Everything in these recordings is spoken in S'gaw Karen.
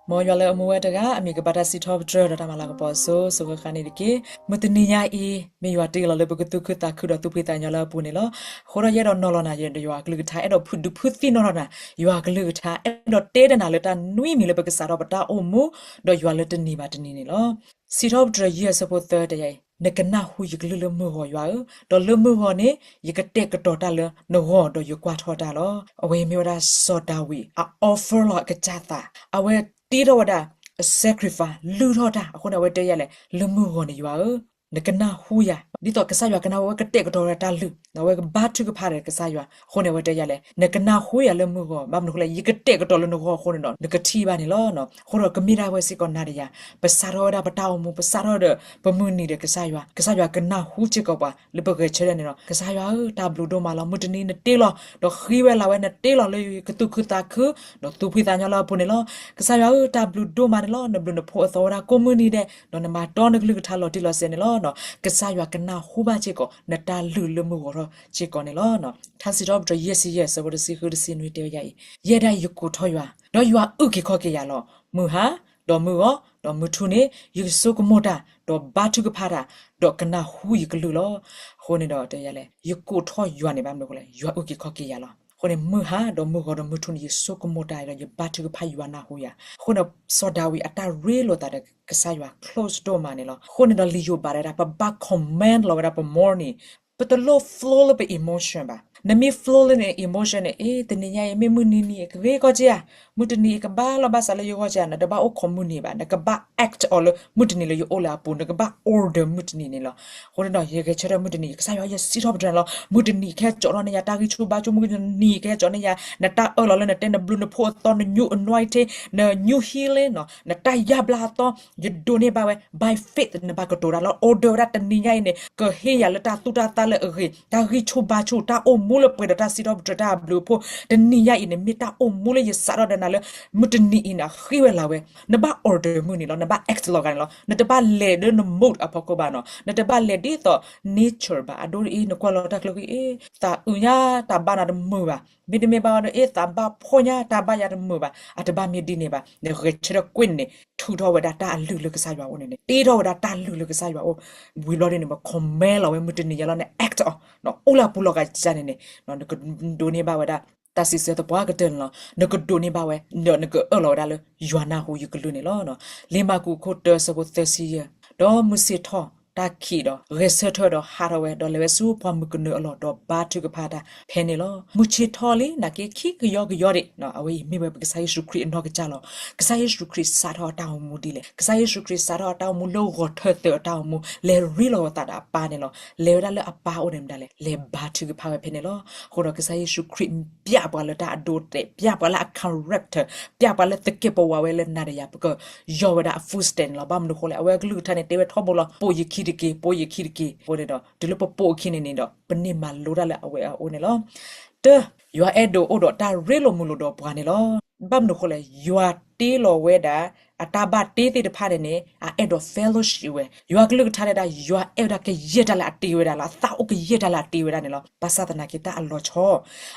မ်ယွၤလၢအမူဝဲတဂၤ အမံၤကဘၣ်တၢ်စံးထီၣ်ပတြၢၤဒီးတၢ်မၤလၤကပီၤအစိၤစိၤဃၣ်ဃၣ်န့ၣ်တက့ၢ်. မုၢ်တနံၤညါအံၤ မ့ၢ်ယွၤတ့လီၤလၢပကသူၣ်ခုသးခုဒီးသူၣ်ဖှံသးညီလၢအပူၤန့ၣ်လီၤ. အဃိဒီးယအဲၣ်ဒိးနီၤလီၤနၤ ယွၤအကလုၢ်ကထါ အဲၣ်ဒိးဖုးဒုးဖုးသံနီၣ်ထီၣ်နၤ, ယွၤအကလုၢ်ကထါ အဲၣ်ဒိးတဲဒၣ်နၤလၢတၢ်နွံမံၤလၢပကစးထီၣ်ပတၢ်အိၣ်မူ ဒီးယွၤလၢတနံၤဘၣ်တနံၤန့ၣ်လီၤ. စံးထီၣ်ပတြၢၤယဲၢ်အဆၢဖိသၢတဲယၤအံၤ, နကနၢ်ဟူယကလုၢ်လၢမုၢ်ဂီၤယွၤဧၢ, ဒီးလၢမုၢ်ဂီၤန့ၣ် ယကတဲာ်ကတီၤတၢ်လၢနဂီၢ်ဒီးယကွၢ်ထီၣ်တၢ်လီၤ. အဝဲမ့ၢ်ဝဲဒၣ်စီၤဒၤဝံး အ offer လီၤအကစၢ်သး, အဝဲတ့ထီၣ်ဝဲဒၣ် အ sacrifice လုၢ်ထီၣ်တၢ်အဃိန့ၣ် အဝဲတဲယၤလဲၣ်, လၢမုၢ်ဂီၤန့ၣ်ယွၤဧၢ, နကနၢ်ဟူယၤ, ဒ်သိးကစၢ်ယွၤကနၢ်ဟူ အဝဲကတဲာ်ကတီၤဝဲဒၣ်တၢ်လုၢ်, အဝဲကဘါထုကဖၣ်ဒီးကစၢ်ယွၤ, အဃိန့ၣ် အဝဲတဲယၤလဲၣ်, နကနၢ်ဟူယၤလၢမုၢ်ဂီၤ, ဘၣ်မနုၤအဃိလဲၣ်, ယကတဲာ်ကတီၤလၢနဂီၢ်အဃိန့ၣ်ဒီး နကထံၣ်ဘၣ်န့ၣ်လီၤ. အဃိဒီးကမ့ၢ်ဒၣ်ဝဲစ့ၢ်ကီးနၤဒီးယၤ, ပစးထီၣ်ဝဲဒၣ်ပတၢ်အိၣ်မူ, ပစးထီၣ်ဒီးပမုၢ်နံၤဒီးကစၢ်ယွၤ, ကစၢ်ယွၤကနၢ်ဟူစ့ၢ်ကီးပှၤလၢပဂဲၤဆၢထၢၣ်န့ၣ်လီၤ. ကစၢ်ယွၤဧၢ, တၢ်ဘျုးဒိၣ်မးလီၤ, မုၢ်တနံၤနတ့လီၤ, ဒီးဃ့ဝဲလၢ်ဝဲ နတ့လီၤလၢကသူၣ်ခုသးခု ဒီးသူၣ်ဖှံသးညီလၢအပူၤန့ၣ်လီၤ. ကစၢ်ယွၤဧၢ, တၢ်ဘျုးဒိၣ်မးန့ၣ်လီၤ, နဘျုးနဖှိၣ်အသီဝဲဒၣ်ကိးမုၢ်နံၤဒဲး, ဒီးနမၤတီနကလုၢ်ကထါလီၤတံၢ်လီၤဆဲးန့ၣ်လီၤ. ကစၢ်ယွၤကနၢ်ဟူဘၣ်စ့ၢ်ကီး နတၢ်လုၢ်လၢမုၢ်ဂီၤထီၣ်စ့ၢ်ကီးန့ၣ်လီၤ. ထါစံးထီၣ်ပတြၢၤယဲၢ်ဆံယဲၢ်အဆၢဖိတဆံဃုတဆံနွံတဲဝဲဒ်အံၤ, ယဲဒၣ်အံၤယကိးထီၣ်ယွၤ, ဒီးယွၤအုၣ်က့ၤခီၣ်က့ၤယၤလီၤ. မုၢ်ဟါ, ဒီးမုၢ်ဂီၤ, ဒီးမုၢ်ထူၣ်န့ၣ် ယကဆိကမိၣ်တၢ်, ဒီးဘါထုကဖၣ်တၢ်, ဒီးကနၢ်ဟူယကလုၢ်လီၤ. အဃိန့ၣ်ဒီးတဲယၤလဲၣ်, ယကိးထီၣ်ယွၤန့ၣ် ဘၣ်မနုၤအဃိလဲၣ်, ယွၤအုၣ်က့ၤခီၣ်က့ၤယၤလီၤ. အဃိန့ၣ် မုၢ်ဟါ, ဒီးမုၢ်ဂီၤ, ဒီးမုၢ်ထူၣ်န့ၣ် ယဆိကမိၣ်တၢ်ဒီး ယဘါထုကဖၣ်ယွၤနၢ်ဟူယၤ. အဃိန့ၣ် စီၤဒၤဝံးအတၢ်ရ့လိာ်သးဒီးကစၢ်ယွၤ close ဒိၣ်မးန့ၣ်လီၤ. အဃိန့ၣ်ဒီးလံာ်ယိၤဘးတဲဒၣ် ပဘၣ် command လီၤဝဲဒၣ်ပ morning, ပတလိၣ် flow လၢပ emotion ဘၣ်. နမ့ၢ် flow လၢန emotion န့ၣ်, အ့ တနံၤညါအံၤ မ့ၢ်မုၢ်နံၤနံၤ အကဂ့ၤကီၢ်က့ဧါ, မုၢ်တနံၤအကဘၣ်လီၤဘၣ်စးလၢယဂီၢ်က့ဧါ, နတဘၣ်အိၣ်ခိးမုၢ်နံၤဘၣ်, နကဘၣ် act အီၤလၢမုၢ်တနံၤလၢယအိၣ်လၢအပူၤ, နကဘၣ် order မုၢ်တနံၤန့ၣ်လီၤ. အဃိန့ၣ်ဒီး ယဂဲၤဆၢထၢၣ်မုၢ်တနံၤ, ကစၢ်ယွၤ ယစံးထီၣ်ပတြၢၤန့ၣ်လီၤ, မုၢ်တနံၤကဟဲကၠီးထီၣ်န့ၢ်ယၤတၢ်ဂံၢ်ဆူၣ်ဘါဆူၣ်, မုၢ်တနံၤကဟဲကၠီးန့ၢ်ယၤ နတၢ်အၢၣ်လီၤလၢနတဲ, နဘျုးနဖှိၣ်အသီ, န new anointing, န new healing နီၤ, နတၢ်ယါဘျါအသီ, ယဒိးန့ၢ်ဘၣ်ဝဲ by faith နဘၣ်ကတိၤတၢ်လီၤ. order ဝဲဒၣ်တနံၤညါအံၤန့ၣ် ကဟ့ၣ်ယၤလၢတၢ်သူၣ်တၢ်သၣ်လၢအဂ့ၤ, တၢ်ဂံၢ်ဆူၣ်ဘါဆူၣ်, တၢ်အိၣ်မူလၢပှဲၤဒီးတၢ်စံးထီၣ်ပတြၢၤတၢ်ဘျုးဖှိၣ်, တနံၤညါအံၤန့ၣ် မ့ၢ်တၢ်အိၣ်မူလၢယစးထီၣ်ဒီးနၤလၢ မုၢ်တနံၤအံၤန့ၣ် အဃ့ဝဲလၢ်ဝဲ, နဘၣ် order မုၢ်နံၤလီၤ, နဘၣ် act လီၤဂာ်န့ၣ်လီၤ. နတဘၣ်လဲၤဒီးန mood အဖီခိၣ်ဘၣ်နီၤ, နတဘၣ်လဲၤဒ်သိး nature ဘၣ်. အဒိဒ်အံၤ နကွၢ်လီၤတၢ်ချၢဃံအ့, သးအုးညါ တၢ်ဘၣ်နၤတမုာ်ဘၣ်, မ့တမ့ၢ်ဘၣ်ဝဲဒီး အ့ သးဘၣ်ဖှီၣ်ညါ တၢ်ဘၣ်ယၤတမုာ်ဘၣ်, အတဘၣ်မ့ၢ်ဒ်န့ၣ်ဘၣ်. နဂဲၤဆၢထၢၣ်ကွ့ၢ်န့ၣ်န့ၣ် ထုးထီၣ်ဝဲဒၣ်တၢ်အလုၢ်လၢကစၢ်ယွၤအအိၣ်န့ၣ်န့ၣ်, တ့ထီၣ်ဝဲဒၣ်တၢ်လုၢ်လၢကစၢ်ယွၤအအိၣ်, ဝံၤဘျီဒ်န့ၣ် ပ command လီၤဝဲမုၢ်တနံၤညါလီၤ, န act အီၤ, နအိၣ်လၢအပူၤလီၤဂာ်န့ၣ်န့ၣ်, နကဒိးန့ၢ်ဘၣ်ဝဲဒၣ် တၢ်စံးဆၢသပှၢ်ကတၢၢ်န့ၣ်လီၤ. နကဒိးန့ၢ်ဘၣ်ဝဲ, ဒီးနကအၢၣ်လီၤဝဲဒၣ်လၢ ယွၤနၢ်ဟူယကလုၢ်န့ၣ်လီၤ. လံာ်မၢ်ကူးအခိၣ်တၢအဆၢဖိသၢဆံယဲၢ်, ဒီးမုၢ်ဆ့ၣ်ထီၣ်တၢ်ခံးဒီး ဂဲၤဆၢထၢၣ်ဒီးဟးထီၣ်ဝဲ, ဒီးလဲၤဝဲဆူပှၢ်မုၢ်ကနၢအလီၢ်, ဒီးဘါထုကဖၣ်တၢ်ဖဲန့ၣ်လီၤ. မုၢ်ဆ့ၣ်ထီၣ်လံ နာ်က့ခံကယီကယီဒံး, အဝဲအံၤမ့ၢ်ဝဲပကစၢ်ယ့ၣ်ၡူးခရံာ်အနီၢ်ကစၢ်လီၤ. ကစၢ်ယ့ၣ်ၡူးခရံာ်စးထီၣ်အတၢ်အိၣ်မူဒ်လဲၣ်. ကစၢ်ယ့ၣ်ၡူးခရံာ်စးထီၣ်အတၢ်အိၣ်မူလၢဂီၤထၢၣ်သၢအတၢ်အိၣ်မူ, လဲၤရ့လိာ်အသးဒီးအပၢ်န့ၣ်လီၤ. လဲၤဝဲဒၣ်လၢအပၢ်အအိၣ်န့ၣ်မတၤလဲၣ်, လဲၤဘါထုကဖၣ်ဝဲဖဲန့ၣ်လီၤ. အဃိဒီးကစၢ်ယ့ၣ်ၡူးခရံာ် ပျဲပှၤလၢတၢ်အဒိအတဲာ်, ပျဲပှၤလၢအ character, ပျဲပှၤလၢသကဲးပဝးဝဲလၢနၤဒီးယၤ ပကယီၢ်ဝဲဒၣ်အ footstep န့ၣ်လီၤ. ဘၣ်မနုၤအဃိလဲၣ်, အဝဲအကလုၢ်ကထါန့ၣ် တဲဝဲထီဘိလီၤ, ပိာ်ယခံတက့ၢ်, ပိာ်ယခံတက့ၢ်. အဃိန့ၣ်ဒီး တုၤလၢပပိာ်အခံန့ၣ်န့ၣ်ဒီး ပန့ၢ်မၤလိတၢ်လၢအဝဲအအိၣ်န့ၣ်လီၤ. တၢ, ယွၤအဲၣ်ဒိးအိၣ်ဒီးတၢ်ရ့လိာ်မုာ်လိာ်ဒီးပှၤန့ၣ်လီၤ. ဘၣ်မနုၤအဃိလဲၣ်, ယွၤတ့လီၤဝဲဒၣ် အတၢ်ဘၣ်တ့သ့ၣ်တဖၣ်န့ၣ်န့ၣ် အအဲၣ်ဒိး fellowship ဝဲ, ယွၤကလုၢ်ကထါတဲဒၣ် ယွၤအဲၣ်ဝဲဒၣ်ကယဲၢ်တၢ်လၢအတ့ဝဲဒၣ်လီၤ. အသးအိၣ်ကယဲၢ်တၢ်လၢအတ့ဝဲဒၣ်န့ၣ်လီၤ. ဘၣ်ဆၣ်သနာ်က့တၢ်အလီၤဆီ,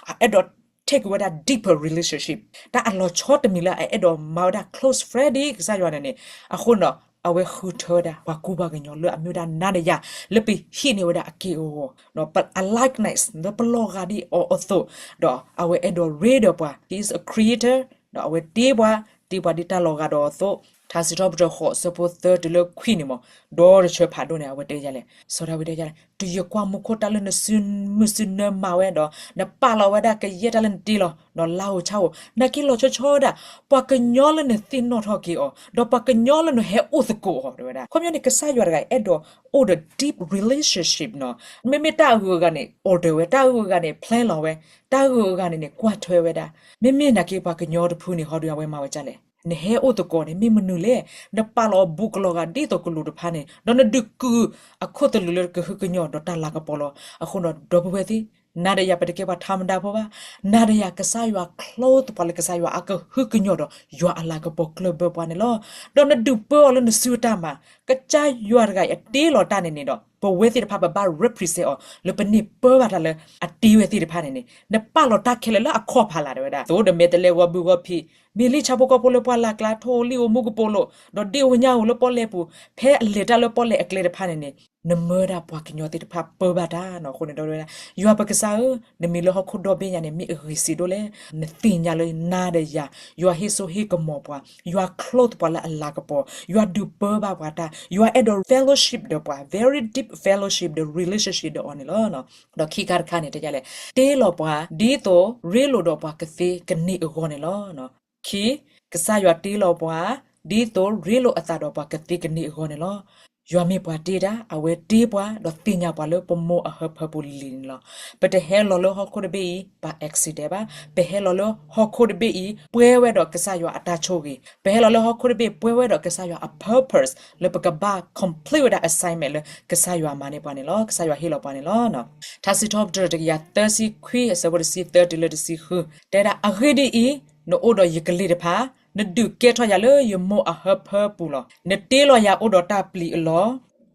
အအဲၣ်ဒိး take ဝဲဒၣ် deeper relationship, တၢ်အလီၤဆီတမံၤလၢအအဲၣ်ဒိးမၤဝဲဒၣ် close friend ဒ်ကစၢ်ယွၤန့ၣ်န့ၣ်, အဃိဒီး အဝဲဃုထၢဝဲဒၣ် ပှၤကူပှၤကညီလၢအမ့ၢ်ဝဲဒၣ်နၤဒီးယၤ လၢပဟံးန့ၢ်ဝဲဒၣ်အက့ၢ်အဂီၤ, အ likeness လၢပလီၤဂာ်ဒ်အီၤအသိး, ဒီးအဝဲအဲၣ်ဒိးရ့ဒီးပှၤ, he is a creator, ဒီးအဝဲတ့ပှၤ, တ့ပှၤဒ်တၢ်လီၤဂာ်ဒီးအသိး, ထါစံးထီၣ်ပတြၢၤဃိးအဆၢဖိသၢတုၤလၢခွံန့ၣ်မး, ဒီတဆၢဖးဒိၣ်န့ၣ် အဝဲတဲယၤလဲၣ်, စီၤဒၤဝံးတဲယၤလဲၣ်, တုၤယကွၢ်မူခိၣ်တၢ်လၢနစုမုၢ်စုနၢမၤဝဲဒီး နပာ်လီၤဝဲဒၣ်ကယဲၢ်တၢ်လၢနတ့လီၤ, ဒီးလါဧိၤဆါဧိၤ, နာ်က့လီၤဆီဆီဝဲဒၣ်, ပှၤကညီလၢနသ့ၣ်နီၣ်ထီၣ်က့ၤအီၤ, ဒီးပှၤကညီလၢနဟဲအိၣ်သကိးအီၤ တဲဝဲဒၣ်. ခီပညီန့ၣ် ကစၢ်ယွၤတဂၤအံၤ အဲၣ်ဒိးအိၣ်ဒီး deep relationship နီၤ. မ့မ့ၢ်တၢ်ဂုၤအဂၤန့ၣ် order ဝဲ, တၢ်ဂုၤအဂၤန့ၣ် plan လီၤဝဲ, တၢ်ဂုၤအဂၤန့ၣ်န့ၣ် ကွၢ်ထွဲဝဲဒၣ်. မ့မ့ၢ်နာ်က့ပှၤကညီတဖုန့ၣ် ဟီဒုးအဝဲမၤဝဲဒ်လဲၣ်. နဟဲအိၣ်သကိးန့ၣ် မ့ၢ်မနုၤလဲၣ်. နပာ်လီၤအဘူးကလီၤဂာ်ဒ်သိးကလူးတဖၣ်န့ၣ် ဒီးနဒုးကုာ်အခိၣ်သလုးလၢကဟုကညီၢ်ဒီးတၢ်လၤကပီၤလီၤ. အဃိဒီး ဒီပုၢ်ဝဲၢ်သ့ၣ်, နၤဒီးယၤပတကဲပှၤထးမတၤဖိဘၣ်. နၤဒီးယၤကစၢ်ယွၤ close ပှၤလၢကစၢ်ယွၤအကဟုကညီၢ်ဒီး ယွၤအလၤကပီၤကျၢၢ်ဘၢပှၤန့ၣ်လီၤ. ဒီးနဒုးပၢအီၤလၢနစုအတၢ်မၤ, ကစၢ်ယွၤတဂၤအံၤအတ့လီၤတၢ်န့ၣ်န့ၣ်ဒီး ပဝဲသ့ၣ်တဖၣ်ပဘၣ် represent အီၤ လၢပန့ၢ်ပၢဘၣ်တၢ်လၢအတ့ဝဲသ့ၣ်တဖၣ်န့ၣ်န့ၣ် နပာ်လီၤတၢ်ခဲလၢာ်လၢအခီၣ်ဖးလာ် တဲဝဲဒၣ် သိးဒီးမဲာ်တဲးလဲးဂီၤဘုၣ်ဂီၤဖံး, မ့ၢ်လံာ်ဆၣ်ဖိကီၢ်ဖိလၢပှၢ်လၢ်ကျါ ထိၣ်ဧိၤလံၣ်ဧိၤမူကပိာ်လိၤ, ဒီးဒ့ၣ်ဧိၤညၣ်ဧိၤလၢပီၣ်လဲၣ်ပူၤ, ဖဲအလဲၤတၢ်လၢပီၣ်လဲၣ်အကျဲတဖၣ်န့ၣ်န့ၣ် နမၢဒၣ်ပှၤကညီသ့ၣ်တဖၣ်ပၢဘၣ်တၢ်နီၤ. အဃိန့ၣ်ဒီးဝဲဒၣ် ယွၤပကစၢ်ဧၢ, နမံၤလၢဟီၣ်ခိၣ်ဒီဘ့ၣ်ညါန့ၣ် မ့ၢ်အဂ့ၤစ့ၢ်ဒိၣ်လဲၣ်. နသ့ၣ်ညါလၢနၤဒီးယၤ ယွၤဟ့ၣ်စိဟ့ၣ်ကမီၤပှၤ, ယွၤ clothe ပှၤလၢအလၤကပီၤ, ယွၤဒုးပၢဘၣ်ပှၤတၢ်, ယွၤအဲၣ်ဒိး fellowship ဒီးပှၤ very deep fellowship ဒီး relationship ဒီးအီၤန့ၣ်လီၤ. ဒီးခံခါတခါန့ၣ် တဲယလဲၣ်, တ့လီၤပှၤ ဒ်သိးရ့လိာ်ဒီးပှၤကသ့ကန့ၢ်အဂီၢ်န့ၣ်လီၤ. ခံ, ကစၢ်ယွၤတ့လီၤပှၤ ဒ်သိးရ့လိာ်အသးဒီးပှၤကသ့ကန့ၢ်အဂီၢ်န့ၣ်လီၤ. ယွၤမ့ၢ်ပှၤတ့တၢ်, အဝဲတ့ပှၤ ဒီးသ့ၣ်ညါပှၤလၢပမိၢ်အဟၢဖၢပူၤလံၤလံၤန့ၣ်လီၤ. ပတဟဲလီၤလၢဟီၣ်ခိၣ်တဘ့ၣ်အံၤ by accident ဘၣ်. ပဟဲလီၤလၢဟီၣ်ခိၣ်တဘ့ၣ်အံၤ ပှဲၤဝဲဒီးကစၢ်ယွၤအတၢ်ဆိၣ်ဂ့ၤ, ပဟဲလီၤလၢဟီၣ်ခိၣ်တဘ့ၣ် ပှဲၤဝဲဒီးကစၢ်ယွၤအ purpose လၢပကဘၣ် complete ဝဲဒၣ် assignment လၢကစၢ်ယွၤမၤန့ၢ်ပှၤန့ၣ်လီၤ. ကစၢ်ယွၤဟ့ၣ်လီၤပှၤန့ၣ်လီၤ. ထါစံးထီၣ်ပတြၢၤတကယၤသၢဆံခွံ အဆၢဖိတဆံသၢတုၤလၢတဆံဃု တဲဒၣ် အဂ့ၢ်ဒ်အံၤ, နအိၣ်ဒီးယကလ့ၢ်တဖၣ်, နဒုးကဲထီၣ်ယၤလၢယမိၢ်အဟၢဖၢပူၤလီၤ. နတ့လီၤယၤအိၣ်ဒီးတၢ်ပျံၤအလီၢ်,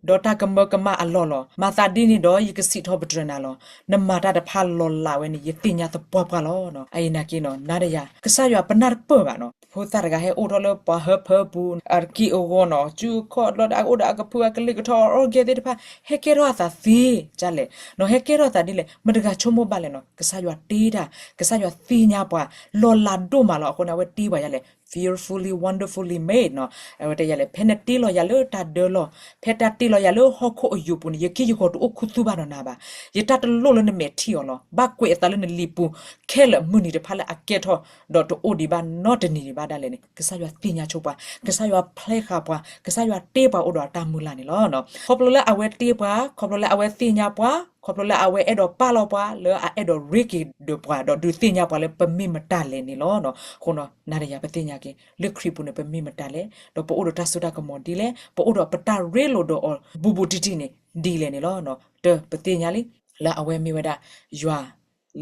ဒီးတၢ်ကမၢကမၣ်အလီၢ်လီၤ. မၤသးဒ်န့ၣ်ဒီးယကစံးထီၣ်ပတြၢၤနၤလီၤ. နမၤတၢ်တဖၣ်လီၤလးဝဲန့ၣ် ယသ့ၣ်ညါသပှၢ်ပှၢ်လီၤ. အအံၤနာ်က့နီၤ နၤဒီးယၤ ကစၢ်ယွၤပနၢ်တပၢၢ်ဘၣ်နီၤ. ဖိသၣ်တဂၤဟဲအိၣ်ထီၣ်လၢပှၤဟၢဖၢပူၤ အတက့ၢ်အဂီၢ်နီၤ, စုခီၣ်လီၤဒီး အိၣ်ဒီးအကဖုအကလ့ၢ်ကထီၣ် အီၣ်ကဲသ့ၣ်တဖၣ် ဟဲကဲထီၣ်အသးသ့ဒ်လဲၣ်နီၤ, ဟဲကဲထီၣ်အသးဒ်လဲၣ်, မတဂၤဆိကမိၣ်ဘၣ်လဲၣ်နီၤ. ကစၢ်ယွၤတ့တၢ်, ကစၢ်ယွၤသ့ၣ်ညါပှၤ လီၤလးဒိၣ်မးလီၤ. အဃိန့ၣ် အဝဲတ့ပှၤဒ်လဲၣ်, fearfully, wonderfully made နီၤ. အဝဲတဲယၤလဲၣ်, ဖဲနတ့လီၤယၤလၢတၢ်ဒၢလီၢ်, ဖဲတၢ်တ့လီၤယၤလၢဟီၣ်ခိၣ်အယိာ်ပူၤန့ၣ် ယက့ၢ်ယဂီၤတအိၣ်ခူသူၣ်ဘၣ်ဒီးနၤဘၣ်. ယတၢ်တလိၣ်လၢနမဲာ်ထံၣ်အီၤလီၤ. ဘၣ်ကွဲးအသးလၢနလံာ်ပူၤခဲလၢာ်, မုၢ်နံၤတဖၣ်လၢအကဲထီၣ် ဒီးတအိၣ်ဒံးဘၣ်နီတနံၤဒံးဘၣ်ဒၣ်လဲာ်န့ၣ် ကစၢ်ယွၤသ့ၣ်ညါဆိပှၤ, ကစၢ်ယွၤဖျဲဃာ်ပှၤ, ကစၢ်ယွၤတ့ပှၤအိၣ်ဒီးအတၢ်မုၢ်လၢ်န့ၣ်လီၤ. ခီဖျိလၢအဝဲတ့ပှၤ, ခီဖျိလၢအဝဲသ့ၣ်ညါပှၤ, ခီဖျိလၢအဝဲအဲၣ်ဒိးပာ်လီၤပှၤ လၢအအဲၣ်ဒိးရ့က့ၤဒီးပှၤ ဒီးဒုးသ့ၣ်ညါပှၤလၢပမ့ၢ်မတၤလဲၣ်န့ၣ်လီၤ. အဃိနီၤ နၤဒီးယၤပသ့ၣ်ညါက့ၤ လၢခရံာ်ပူၤန့ၣ် ပမ့ၢ်မတၤလဲၣ်, ဒီးပအိၣ်ဒီးတၢ်စိတၢ်ကမီၤဒ်လဲၣ်, ပအိၣ်ဒီးပတၢ်ရ့လိာ်ဒီးအီၤဘူးဘူးတံၢ်တံၢ်န့ၣ် ဒ်လဲၣ်န့ၣ်လီၤ. တၢ်ပသ့ၣ်ညါလံ လၢအဝဲမ့ၢ်ဝဲဒၣ် ယွၤ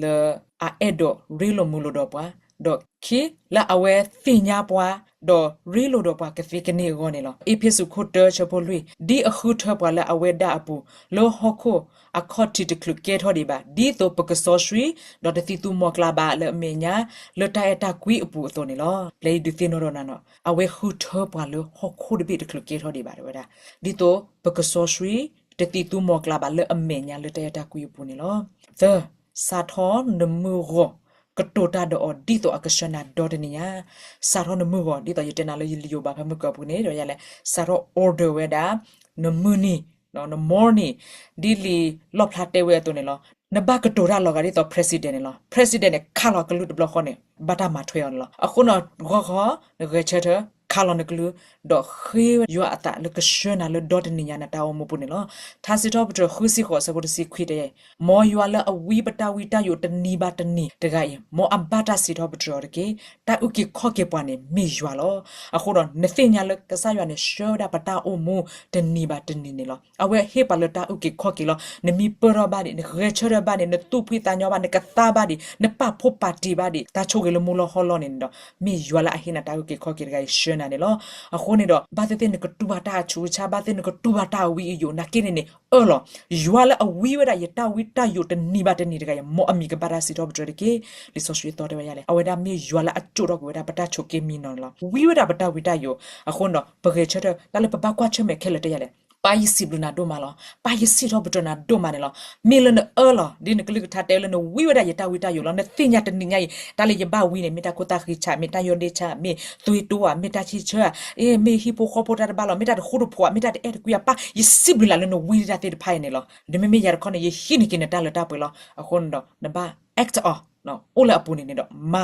လၢအအဲၣ်ဒိးရ့လိာ်မုာ်လိာ်ဒီးပှၤ, ဒီးခံ လၢအဝဲသ့ၣ်ညါပှၤ ဒီးရ့လိာ်ဒီးပှၤကသ့ကန့ၢ်အဂီၢ်န့ၣ်လီၤ. အ့းဖ့းစူး ခိၣ်တၢ ဆၢဖိလွံၢ်, ဒ်အဃုထၢပှၤလၢအဝဲဒၣ်အပူၤ လၢဟီၣ်ခိၣ်အခီၣ်ထံးတချုးကဲထီၣ်ဒံးဘၣ်, ဒ်သိးပကစီဆှံ ဒီးတသံၣ်သူမီၤကျၢ်ဘၣ်လၢအမဲာ်ညါ လၢတၢ်အဲၣ်တၢ်ကွံအပူၤအသိးန့ၣ်လီၤ. ပျဲယဒုးသ့ၣ်နီၣ်ဒီးနၤနီၤ, အဝဲဃုထၢပှၤလၢဟီၣ်ခိၣ်တဘ့ၣ်တချုးကဲထီၣ်ဒံးဘၣ် တဲဝဲဒၣ်, ဒ်သိးပကစီဆှံ တသံၣ်သူမီၤကျၢ်ဘၣ်လၢအမဲာ်ညါလၢတၢ်အဲၣ်တၢ်ကွံအပူၤန့ၣ်လီၤ. သၢ, စးထီၣ်နမုၢ်ဂီၤ ကတိၤတၢ်ဒီးအီၤ ဒ်သိးအကဆှၢနၤဒီတနံၤညါ. စးထီၣ်နမုၢ်ဂီၤ ဒ်သိးယတဲနၤလၢယလံာ်ယိၤဘးဖဲမုၢ်ကီၢ်ပူၤန့ၣ် ဒီးယလဲၤ စးထီၣ် order ဝဲဒၣ် နမုၢ်နံၤ, န morning, ဒ်လံာ်လီၣ်ဖျါတဲဝဲအသိးန့ၣ်လီၤ. နဘၣ်ကတိၤတၢ်လီၤဂာ်ဒ်သိး president န့ၣ်လီၤ. president န့ၣ် ခးလီၤကလူးတဘျီဃီန့ၣ် ဘၣ်တၢ်မၤထွဲအီၤန့ၣ်လီၤ. အဃိနီၤ ဂီၤခီ နဂဲၤဆၢထၢၣ် ခးလီၤနကလူး ဒီးဃ့ယွၤအသးလၢကဆှၢနၤလၢဒီတနံၤညါနတၢ်အိၣ်မူပူၤန့ၣ်လီၤ. ထါစံးထီၣ်ပတြၢၤ ဃုဆံဃိး အဆၢဖိတဆံခွံတဲ မ်ယွၤလၢအဝံပတၢ်ဝံတၢ်ယိးတနံၤဘၣ်တနံၤတဂၤအံၤ မ်အဘၣ်တၢ်စံးထီၣ်ပတြၢၤအီၤတက့ၢ်. တၢ်အုၣ်က့ၤခီၣ်က့ၤပှၤန့ၣ် မ့ၢ်ယွၤလီၤ. အဃိဒီး နသ့ၣ်ညါလၢကစၢ်ယွၤန့ၣ် ဆှၢဝဲဒၣ်ပတၢ်အိၣ်မူတနံၤဘၣ်တနံၤန့ၣ်လီၤ. အဝဲဟ့ၣ်ပှၤလၢတၢ်အုၣ်က့ၤခီၣ်က့ၤလီၤ. နမံပၢၢ်ထီၣ်ဘၣ်ဒံး, နဂဲၤဆၢထၢၣ်ဘၣ်ဒံး, နသူၣ်ဖှံသးညီဘၣ်, နကသါဘၣ်ဒံး, နပာ်ဖှိၣ်ပာ်တံၢ်ဘၣ်ဒံး, တၢ်ဆိၣ်ဂ့ၤလၢမူလီၢ်ဟီၣ်လီၢ်န့ၣ်ဒီး မ့ၢ်ယွၤလၢအဟ့ၣ်နၤတၢ်အုၣ်က့ၤခီၣ်က့ၤတဂၤအံၤ ဆှၢနၤန့ၣ်လီၤ. အဃိန့ၣ်ဒီး ဘၣ်သ့ၣ်သ့ၣ်နကတူၢ်ဘၣ်တၢ်အဆူးအဆါ, ဘၣ်သ့ၣ်နကတူၢ်ဘၣ်တၢ်အဝံအယိာ် နာ်က့န့ၣ်န့ၣ် အၢၣ်လီၤ. ယွၤလၢအဝံဝဲဒၣ်ယတၢ်ဝံတၢ်ယိာ်တနံၤဘၣ်တနံၤတဂၤအံၤ မ်အမံၤကဘၣ်တၢ်စံးထီၣ်ပတြၢၤတက့ၢ်. လံာ်စီဆှံအသီတဲဝဲဒ်လဲၣ်, အဝဲဒၣ်မ့ၢ်ယွၤလၢအကၠိၣ်ထီၣ်ကွံာ်ဝဲဒၣ်ပတၢ်ဆိးက့မံနီၤန့ၣ်လီၤ. ဝံဝဲဒၣ်ပတၢ်ဝံတၢ်ယိာ်. အဃိန့ၣ်ဒီး ပဂဲၤဆၢထၢၣ် တၢ်လၢပဘၣ်ကွၢ်ဆၢၣ်မဲာ်ခဲလၢာ်တဲယၤလဲၣ်. ပၢ်ယစံးဘျုးနၤဒိၣ်မးလီၤ. ပၢ်ယစံးထီၣ်ပတြၢၤနၤဒိၣ်မးန့ၣ်လီၤ. မ့ၢ်လၢနအၢၣ်လီၤ, ဒ်နကလုၢ်ကထါတဲလၢနဝံဝဲဒၣ်ယတၢ်ဝံတၢ်ယိာ်လီၤ. နသ့ၣ်ညါတနံၤညါအံၤ တၢ်လၢယဘၣ်ဝံန့ၣ် မ့ၢ်တၢ်ခိၣ်သၣ်ဃံဆး, မ့ၢ်တၢ်ယီၢ်ဒ့ဆါ, မ့ၢ်သွံတိဧါ, မ့ၢ်တၢ်ဆံဆၢဧါ, အ့ မ့ၢ်ဟံၣ်ဖိဃီဖိတၢ်တဘၣ်လီၤ, မ့ၢ်တၢ်တဃူတဖိးဧါ, မ့ၢ်တၢ်တအဲၣ်တကွံဧါ, ပၢ်ယစံးဘျုးနၤလၢနဝံတၢ်သ့ၣ်တဖၣ်အံၤန့ၣ်လီၤ. ဒီးမ့မ့ၢ်ယၤတခီန့ၣ် ယဟံးန့ၢ်က့ၤနတၢ်လၢတၢ်ပှဲၤလီၤ. အဃိန့ၣ်ဒီး နဘၣ် act on အိၣ်လၢအပူၤန့ၣ်န့ၣ်ဒီး မၤ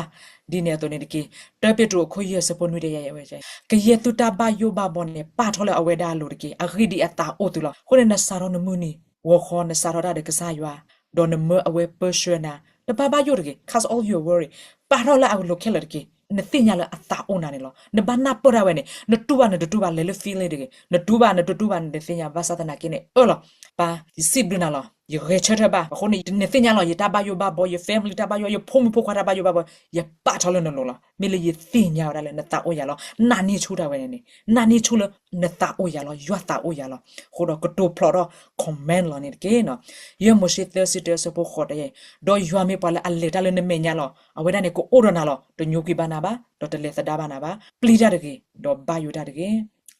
ဒ်န့ၣ်အသိးန့ၣ်တက့ၢ်. တၢ်ပ့းတရူးအခိၣ်ယဲၢ်ဆၢဖိနွံတဲယၤဝဲ, ကယဲၢ်သုတၢ်ဘၣ်ယိၣ်ဘၣ်ဘီန့ၣ် ပာ်ထီၣ်လၢအဝဲဒၣ်အလိၤတက့ၢ်. အဂ့ၢ်ဒ်အံၤ အသးအိၣ်သုလီၤ. အဃိန့ၣ် နစးထီၣ်နမုၢ်နံၤ ဂီၤခီ နစးထီၣ်တၢ်ဒီးကစၢ်ယွၤ, ဒီးနမၢအဝဲပၢဆှၢနၤ, နဘၣ်ဘၣ်ယိၣ်တဂ့ၤ, cast all your worry, ပာ်ထီၣ်လၢအလိၤခဲလၢာ်တက့ၢ်. နသ့ၣ်ညါလၢအသးအိၣ်နၤန့ၣ်လီၤ. နဘၣ်နၢ်ပၢၢ်တၢ်ဝဲန့ၣ်, နတူၢ်ဘၣ်နတတူၢ်ဘၣ် လဲၤလၢ feeling တဂ့ၤ. နတူၢ်ဘၣ်နတတူၢ်ဘၣ် နသ့ၣ်ညါဘၣ်ဆၣ်သနာ်က့န့ၣ် အၢၣ်လီၤ. ပၢ်ယစံးဘျုးနၤလီၤ. ယဂဲၤဆၢထၢၣ်ဘၣ်. အဃိန့ၣ် နသ့ၣ်ညါလီၤ ယတၢ်ဘၣ်ယိၣ်ဘၣ်ဘီ, ယ family တၢ်ဘၣ်ယိၣ်, ယဖိမုၣ်ဖိခွါတၢ်ဘၣ်ယိၣ်ဘၣ်ဘီ, ယပာ်ထီၣ်လၢနလိၤလီၤ. မ့ၢ်လၢယသ့ၣ်ညါဝဲဒၣ်လၢနသးအိၣ်ယၤလီၤ. နာ်န့ၢ်ဆူၣ်တၢ်ဝဲန့ၣ်န့ၣ်, နာ်န့ၢ်ဆူၣ်လၢနသးအိၣ်ယၤလီၤ, ယွၤသးအိၣ်ယၤလီၤ. အဃိဒီးကတိၤဖျိးထီၣ် comment လီၤန့ၣ်တက့ၢ်နီၤ. ယဲၢ်မိၤၡ့သၢဆံတၢ အဆၢဖိဃိးတဲ, ဒီးယွၤမ့ၢ်ပှၤလၢအလဲၤတၢ်လၢနမဲာ်ညါလီၤ. အဝဲဒၣ်န့ၣ် ကအိၣ်ဒီးနၤလီၤ. တညိကွံာ်ဘၣ်နၤဘၣ်, ဒီးတလဲၤသဒါဘၣ်နၤဘၣ်. ပျံၤတၢ်တဂ့ၤ, ဒီးဘၣ်ယိၣ်တၢ်တဂ့ၤ.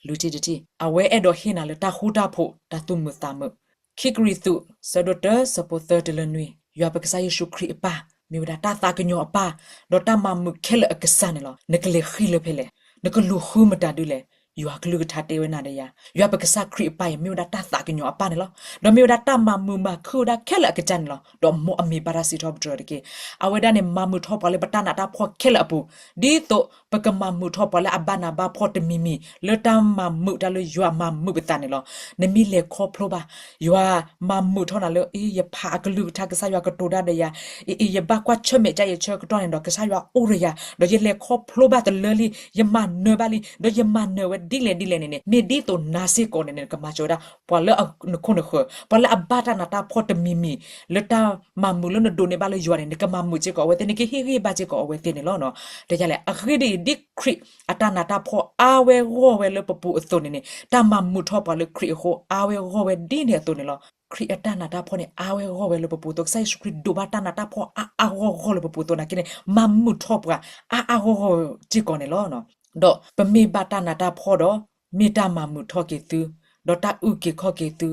လွံၢ်ထံၣ်တထံၣ်, အဝဲအဲၣ်ဒိးဟ့ၣ်နၤလၢတၢ်ဃူတၢ်ဖိး, တၢ်သူၣ်မုာ်သးမုာ်. ခံကရံၣ်သူး ဆၢဒိၣ်တၢ ဆၢဖိသၢတုၤလၢနွံ, ယွၤပကစၢ်ယ့ၣ်ၡူးခရံာ်အပၢ်, မ့ၢ်ဝဲဒၣ်တၢ်သးကညီၤအပၢ်, ဒီးတၢ်မၤမုာ်ခဲလၢာ်အကစၢ်န့ၣ်လီၤ. နကလဲၤဃံလၢဖဲလဲၣ်, နကလူၤဃုမတၤဒ်လဲၣ်, ယွၤကလုၢ်ကထါတဲဝဲနၤဒီးယၤ, ယွၤပကစၢ်ခရံာ်အပၢ်အံၤ မ့ၢ်ဝဲဒၣ်တၢ်သးကညီၤအပၢ်န့ၣ်လီၤ. ဒီးမ့ၢ်ဝဲဒၣ်တၢ်မၤမုာ်မၤခုၣ်ဝဲဒၣ်ခဲလၢာ်အကစၢ်န့ၣ်လီၤ. ဒီးမ်အမံၤဘၣ်တၢ်စံးထီၣ်ပတြၢၤတက့ၢ်. အဝဲဒၣ်န့ၣ် မၤမုာ်ထီၣ်ပှၤလၢပတၢ်နးတၢ်ဖှီၣ်ခဲလၢာ်အပူၤ, ဒ်သိးပကမၤမုာ်ထီၣ်ပှၤလၢအဘၣ်နးဘၣ်ဖှီၣ်တမံၤမံၤ လၢတၢ်မၤမုာ်တၢ်လၢယွၤမၤမုာ်ပသးန့ၣ်လီၤ. နမ့ၢ်လဲၤခီဖျိဘၣ် ယွၤမၤမုာ်ထီၣ်နၤလၢ အ့ ယဖးအကလုၢ်ကထါ ကစၢ်ယွၤကတိၤတၢ်ဒီးယၤ, အ့ အ့ ယဘၣ်ကွၢ်ဆၢၣ်မဲာ်ကစၢ်ယဆၢကတီၢ်န့ၣ်ဒီး ကစၢ်ယွၤအိၣ်ဒီးယၤ, ဒီးယလဲၤခီဖျိဘၣ်တလၢလံ, ယမၤနၢၤဘၣ်လံ, ဒီးယမၤနၢၤဝဲဒ်လဲၣ်ဒ်လဲၣ်န့ၣ်န့ၣ်, မ့ၢ်ဒ်သိးနၤစ့ၢ်ကီးန့ၣ်န့ၣ် နကမၤစၢၤဝဲဒၣ် ပှၤလၢနခိၣ်နဃၢၤ, ပှၤလၢအဘၣ်တၢ်နးတၢ်ဖှီၣ်တမံၤမံၤ လၢတၢ်မၤမုာ်လၢနဒိးန့ၢ်ဘၣ်လၢယွၤန့ၣ် နကမၤမုာ်စ့ၢ်ကီးအဝဲသ့ၣ်, နကဟ့ၣ်ဂံၢ်ဘါစ့ၢ်ကီးအဝဲသ့ၣ်န့ၣ်လီၤ. တဲယလဲၣ်, အဂ့ၢ်ဒ်အံၤ, ဒ်ခရံာ်အတၢ်နးတၢ်ဖှီၣ်အါဝဲဂီၢ်ဝဲလၢပပူၤအသိးန့ၣ်န့ၣ်, တၢ်မၤမုာ်ထီၣ်ပှၤလၢခရံာ်အဃိ အါဝဲဂီၢ်ဝဲဒ်န့ၣ်အသိးန့ၣ်လီၤ. ခရံာ်အတၢ်နးတၢ်ဖှီၣ်န့ၣ် အါဝဲဂီၢ်ဝဲလၢပပူၤအသိး, ကစၢ်ယ့ၣ်ၡူးခရံာ်ဒိးဘၣ်တၢ်နးတၢ်ဖှီၣ်အါအါဂီၢ်ဂီၢ်လၢပပူၤအသိးနာ်က့န့ၣ်, မၤမုာ်ထီၣ်ပှၤအါအါဂီၢ်ဂီၢ်စ့ၢ်ကီးန့ၣ်လီၤ. ဒီးပမ့ၢ်ဘၣ်တၢ်နးတၢ်ဖှီၣ်ဒီး မ့ၢ်တၢ်မၤမုာ်ထီၣ်က့ၤသု, ဒီးတၢ်အုၣ်က့ၤခီၣ်က့ၤသု,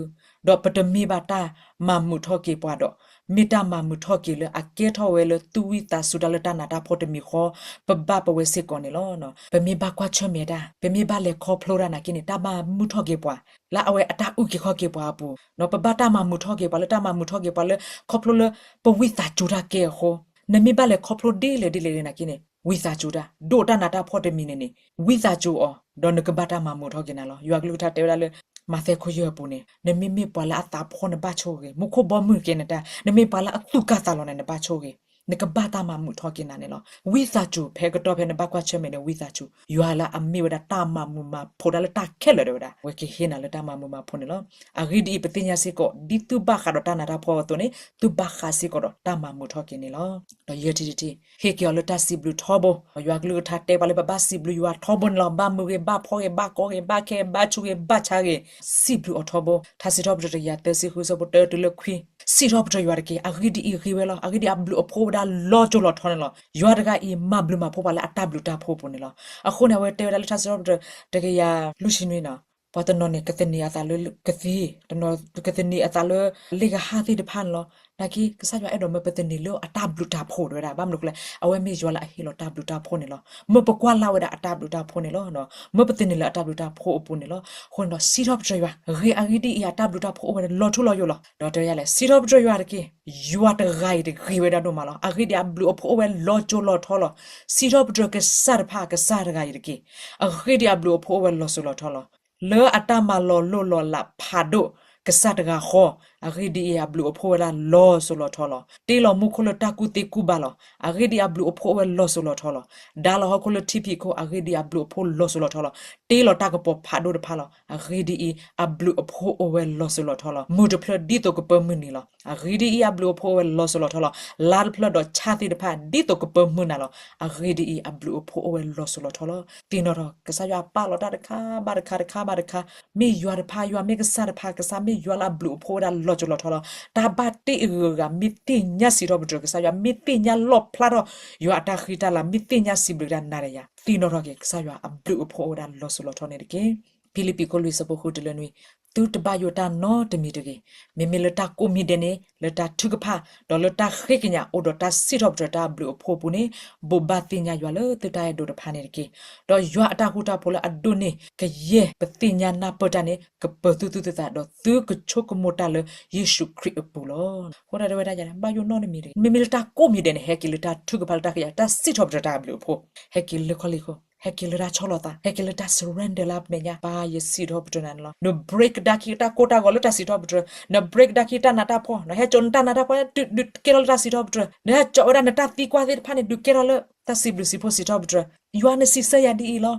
ဒီးပတမ့ၢ်ဘၣ်တၢ်မၤမုာ်ထီၣ်က့ၤပှၤဒီး, မ့ၢ်တၢ်မၤမုာ်ထီၣ်က့ၤလၢအကဲထီၣ်ဝဲလၢသူၣ်ဝံၣ်သးစူၤတၢ်လၢတၢ်နးတၢ်ဖှီၣ်တမံၤဃီ, ပဘၣ်ပဝဲစ့ၢ်ကီးန့ၣ်လီၤ. ပမ့ၢ်ဘၣ်ကွၢ်ဆၢၣ်မဲာ်တၢ်, ပမ့ၢ်ဘၣ်လဲၤခီဖျိတၢ်နာ်က့န့ၣ်, တၢ်မၤမုာ်ထီၣ်က့ၤပှၤ လၢအဝဲအတၢ်အုၣ်က့ၤခီၣ်က့ၤပှၤအပူၤ, ပဘၣ်တၢ်မၤမုာ်ထီၣ်က့ၤပှၤလၢတၢ်မၤမုာ်ထီၣ်က့ၤပှၤလၢ ခီဖျိလၢပဝံသးစူၤတၢ်ကဲအဃိ, နမ့ၢ်ဘၣ်လဲၤခီဖျိဒ်လဲၣ်ဒ်လဲၣ်နာ်က့န့ၣ်, ဝံသးစူၤတၢ်, ဒိးတၢ်နးတၢ်ဖှီၣ်တမံၤန့ၣ်န့ၣ်, ဝံသးစူၤအီၤ, ဒီးနကဘၣ်တၢ်မၤမုာ်ထီၣ်က့ၤနၤလီၤ. ယွၤကလုၢ်ကထါတဲဝဲဒၣ်လၢ မးသဲခိၣ်ယဲၢ်အပူၤန့ၣ်, နမ့မ့ၢ်ပှၤလၢအသးဖှီၣ်နဘၣ်ဆိၣ်ဂ့ၤ, မူခိၣ်ဘီမုၢ်ကဲနတၢ်, နမ့ၢ်ပှၤလၢအသူၣ်ကၢ်သးလီၤန့ၣ် နဘၣ်ဆိၣ်ဂ့ၤ, နကဘၣ်တၢ်မၤမုာ်ထီၣ်က့ၤနၤန့ၣ်လီၤ. ဝံသးစူၤ ဖဲကတီၢ်ဖဲနဘၣ်ကွၢ်ဆၢၣ်မဲာ်န့ၣ် ဝံသးစူၤ, ယွၤလၢအမ့ၢ်ဝဲဒၣ်တၢ်မၤမုာ်မၤဖိးတၢ်လၢတၢ်ခဲလၢာ်ဒၣ်ဝဲဒၣ်, အဝဲကဟ့ၣ်နၤလၢတၢ်မၤမုာ်မၤဖိးန့ၣ်လီၤ. အဂ့ၢ်ဒ်အံၤ, ပသ့ၣ်ညါစ့ၢ်ကီး ဒ်သုဘၣ်ဃးဒီးတၢ်နးတၢ်ဖှီၣ်အသိးန့ၣ်, သုဘၣ်ဃးစ့ၢ်ကီးဒီးတၢ်မၤမုာ်ထီၣ်က့ၤန့ၣ်လီၤ. ဒီးယဲၢ်ထံၣ်တထံၣ်, ဟ့ၣ်က့ၤအီၤလၢတၢ်စံးဘျုးထီဘိ, ယွၤကလုၢ်ကထါတဲပှၤလၢပဘၣ်စံးဘျုးယွၤထီဘိန့ၣ်လီၤ. ဘၣ်မုာ်ဂ့ၤ, ဘၣ်ဖှီၣ်ဂ့ၤ, ဘၣ်ကီဂ့ၤ, ဘၣ်ခဲဂ့ၤ, ဘၣ်ဆူးဂ့ၤ, ဘၣ်ဆါဂ့ၤ, စံးဘျုးအီၤထီဘိ. ထါစံးထီၣ်ပတြၢၤတကယၤသၢဆံဃု ဆၢဖိတၢတုၤလၢခွံ, စံးထီၣ်ပတြၢၤယွၤတက့ၢ်. အဂ့ၢ်ဒ်အံၤဂ့ၤဝဲလီၤ. အဂ့ၢ်ဒ်အံၤ အဘျုးအဖှိၣ်အိၣ်ဝဲဒၣ်လီၤစိၤလီၤထီန့ၣ်လီၤ. ယွၤတဂၤအံၤ မၤဘျုးမၤဖှိၣ်ပှၤလၢအတၢ်ဘျုးတၢ်ဖှိၣ်အပူၤန့ၣ်လီၤ. အဃိန့ၣ် အဝဲတဲဝဲဒၣ်လၢထါစံးထီၣ်ပတြၢၤ တကယၤလွံၢ်ဆံနွံန့ၣ်, ပှၤတနီၤန့ၣ် ကသန့ၤအသးလၢကသံ, တနီၤကသန့ၤအသးလၢ လ့ၣ်ကဟၣ်သ့ၣ်တဖၣ်န့ၣ်လီၤ. နာ်က့ ကစၢ်ယွၤအဲၣ်ဒိးမၢပသန့ၤလၢအတၢ်ဘျုးတၢ်ဖှိၣ်တဝဲဒၣ်. ဘၣ်မနုၤအဃိလဲၣ်, အဝဲမ့ၢ်ယွၤလၢအဟ့ၣ်လီၤတၢ်ဘျုးတၢ်ဖှိၣ်န့ၣ်လီၤ. မၢပကွၢ်လၢ်ဝဲဒၣ်အတၢ်ဘျုးတၢ်ဖှိၣ်န့ၣ်လီၤ. မၢပသန့ၤလၢအတၢ်ဘျုးတၢ်ဖှိၣ်အပူၤန့ၣ်လီၤ. အဃိန့ၣ်ဒီး စံးထီၣ်ပတြၢၤယွၤ, ဂ့ၤအဂ့ၢ်ဒ်အံၤ အတၢ်ဘျုးတၢ်ဖှိၣ်အိၣ်ဝဲလီၤထူလီၤယိာ်လီၤ. ဒီးတဲယၤလဲၣ်, စံးထီၣ်ပတြၢၤယွၤတက့ၢ်. ယွၤတဂၤအံၤတဂ့ၤဝဲဒၣ်ဒိၣ်မးလီၤ. အဂ့ၢ်ဒ်အံၤအဘျုးအဖှိၣ်အိၣ်ဝဲလီၤစိၤလီၤထီလီၤ. စံးထီၣ်ပတြၢၤကစၢ်တဖၣ် ကစၢ်တဂၤအံၤတက့ၢ်. အဂ့ၢ်ဒ်အံၤအဘျုးအဖှိၣ်အိၣ်ဝဲလီၤစိၤလီၤထီလီၤ. လၢအတၢ်မၤလီၤလိၢ်လီၤလးဖးဒိၣ်ကစၢ်တဂၤဃီ, အဂ့ၢ်ဒ်အံၤအဘျုးအဖှိၣ်ဝဲဒၣ်လီၤစိၤလီၤထီလီၤ. တ့လီၤမူခိၣ်လၢတၢ်ကူၣ်သ့ကူၣ်ဘၣ်လီၤ. အဂ့ၢ်ဒ်အံၤအဘျုးအဖှိၣ်အိၣ်ဝဲလီၤစိၤလီၤထီလီၤ. ဒါလီၤဟီၣ်ခိၣ်လၢထံဖံးခိၣ်, အဂ့ၢ်ဒ်အံၤအဘျုးအဖှိၣ်လီၤစိၤလီၤထီလီၤ. တ့လီၤတၢ်ကပီၤဖးဒိၣ်တဖၣ်လီၤ. အဂ့ၢ်ဒ်အံၤအဘျုးအဖှိၣ်အိၣ်ဝဲလီၤစိၤလီၤထီလီၤ. မုၢ်တဖျၢၣ်ဒ်သိးကပၢမုၢ်နံၤလီၤ. အဂ့ၢ်ဒ်အံၤအဘျုးအဖှိၣ်အိၣ်ဝဲလီၤစိၤလီၤထီလီၤ. လါတဖျၢၣ်ဒီးဆၣ်သ့ၣ်တဖၣ် ဒ်သိးကပၢမုၢ်နၤလီၤ. အဂ့ၢ်ဒ်အံၤအဘျုးအဖှိၣ်အိၣ်ဝဲလီၤစိၤလီၤထီလီၤ. သ့ၣ်နီၣ်ထီၣ် ကစၢ်ယွၤပာ်လီၤတၢ်တခါဘၣ်တခါတခါဘၣ်တခါ, မ့ၢ်ယွၤတဖၣ်, ယွၤမ့ၢ်ကစၢ်တဖၣ်, ကစၢ်မ့ၢ်ယွၤလၢအဘျုးအဖှိၣ်ဝဲဒၣ်လီၤစိၤလီၤထီလီၤ. တၢ်ဘၣ်တ့အဂုၤအဂၤ မ့ၢ်သ့ၣ်ညါစံးထီၣ်ပတြၢၤကစၢ်ယွၤ, မ့ၢ်သ့ၣ်ညါလီၣ်ဖျါထီၣ်ယွၤအတၢ်ဃံတၢ်လၤ, မ့ၢ်သ့ၣ်ညါစံးဘျုးတၢ်နၤဒီးယၤ, သ့ၣ်နီၣ်ထီၣ်က့ၤ ကစၢ်ယွၤအဘျုးအဖှိၣ်အိၣ်ဝဲဒၣ်လီၤစိၤလီၤထီန့ၣ်တက့ၢ်. ဖံလံးပံးခိၣ်လွံၢ်ဆၢဖိဃုတုၤလၢနွံ, သုတဘၣ်ယိၣ်တၢ်နီတမံၤတဂ့ၤ. မ့မ့ၢ်လၢတၢ်ကိးမံၤဒဲးန့ၣ် လၢတၢ်ထုကဖၣ်, ဒီးလၢတၢ်ဃ့ကညးအိၣ်ဒီးတၢ်စံးထီၣ်ပတြၢၤတၢ်အဘျုးအဖှိၣ်အပူၤန့ၣ်, ဘိးဘၣ်သ့ၣ်ညါယွၤလၢသုတၢ်အဲၣ်ဒိးတဖၣ်န့ၣ်တက့ၢ်. ဒီးယွၤအတၢ်ဃူတၢ်ဖိးလၢအဒိၣ်န့ၢ်ကယဲၢ်ပသ့ၣ်ညါနၢ်ပၢၢ်တၢ်န့ၣ် ကပၢၤသုသူၣ်သုသး, ဒီးသုကဆိကမိၣ်တၢ်လၢယ့ၣ်ၡူးခရံာ်အပူၤလီၤ. အဃိဒၣ်တဲဝဲဒၣ်ယၤန့ၣ် ဘၣ်ယိၣ်နီတမံၤတဂ့ၤ. မ့မ့ၢ်လၢတၢ်ကိးမံၤဒဲးန့ၣ် ဟဲက့ၤလၢတၢ်ထုကဖၣ်လၢတၢ်ဃ့ကညး တၢ်စံးထီၣ်ပတြၢၤတၢ်အဘျုးအဖှိၣ်, ဟဲက့ၤလၢခီလ့ၢ်ခိၣ်, ဟဲက့ၤလၢတၢ်ဆီၣ်လီၤသး, ဟဲက့ၤလၢတၢ် surrender လၢအမဲာ်ညါ, ပၢ်ယစံးထီၣ်ပတြၢၤနၤန့ၣ်လီၤ. န break ကဒါခံတၢ်ကိၢ်တၢ်ဂီၤလၢတၢ်စံးထီၣ်ပတြၢၤ, န break ကဒါခံတၢ်နးတၢ်ဖှီၣ်, နဟဲစိာ်နတၢ်နးတၢ်ဖှီၣ် ဒုးကဲထီၣ်လၢတၢ်စံးထီၣ်ပတြၢၤ, နဟဲစိာ်ဝဲဒၣ်နတၢ်သံကွၢ်သ့ၣ်တဖၣ်န့ၣ် ဒုးကဲထီၣ်လၢတၢ်စံးဘျုးစံးဖှိၣ်စံးထီၣ်ပတြၢၤ. ယွၤနစံးဆၢယၤဒ်အံၤလီၤ.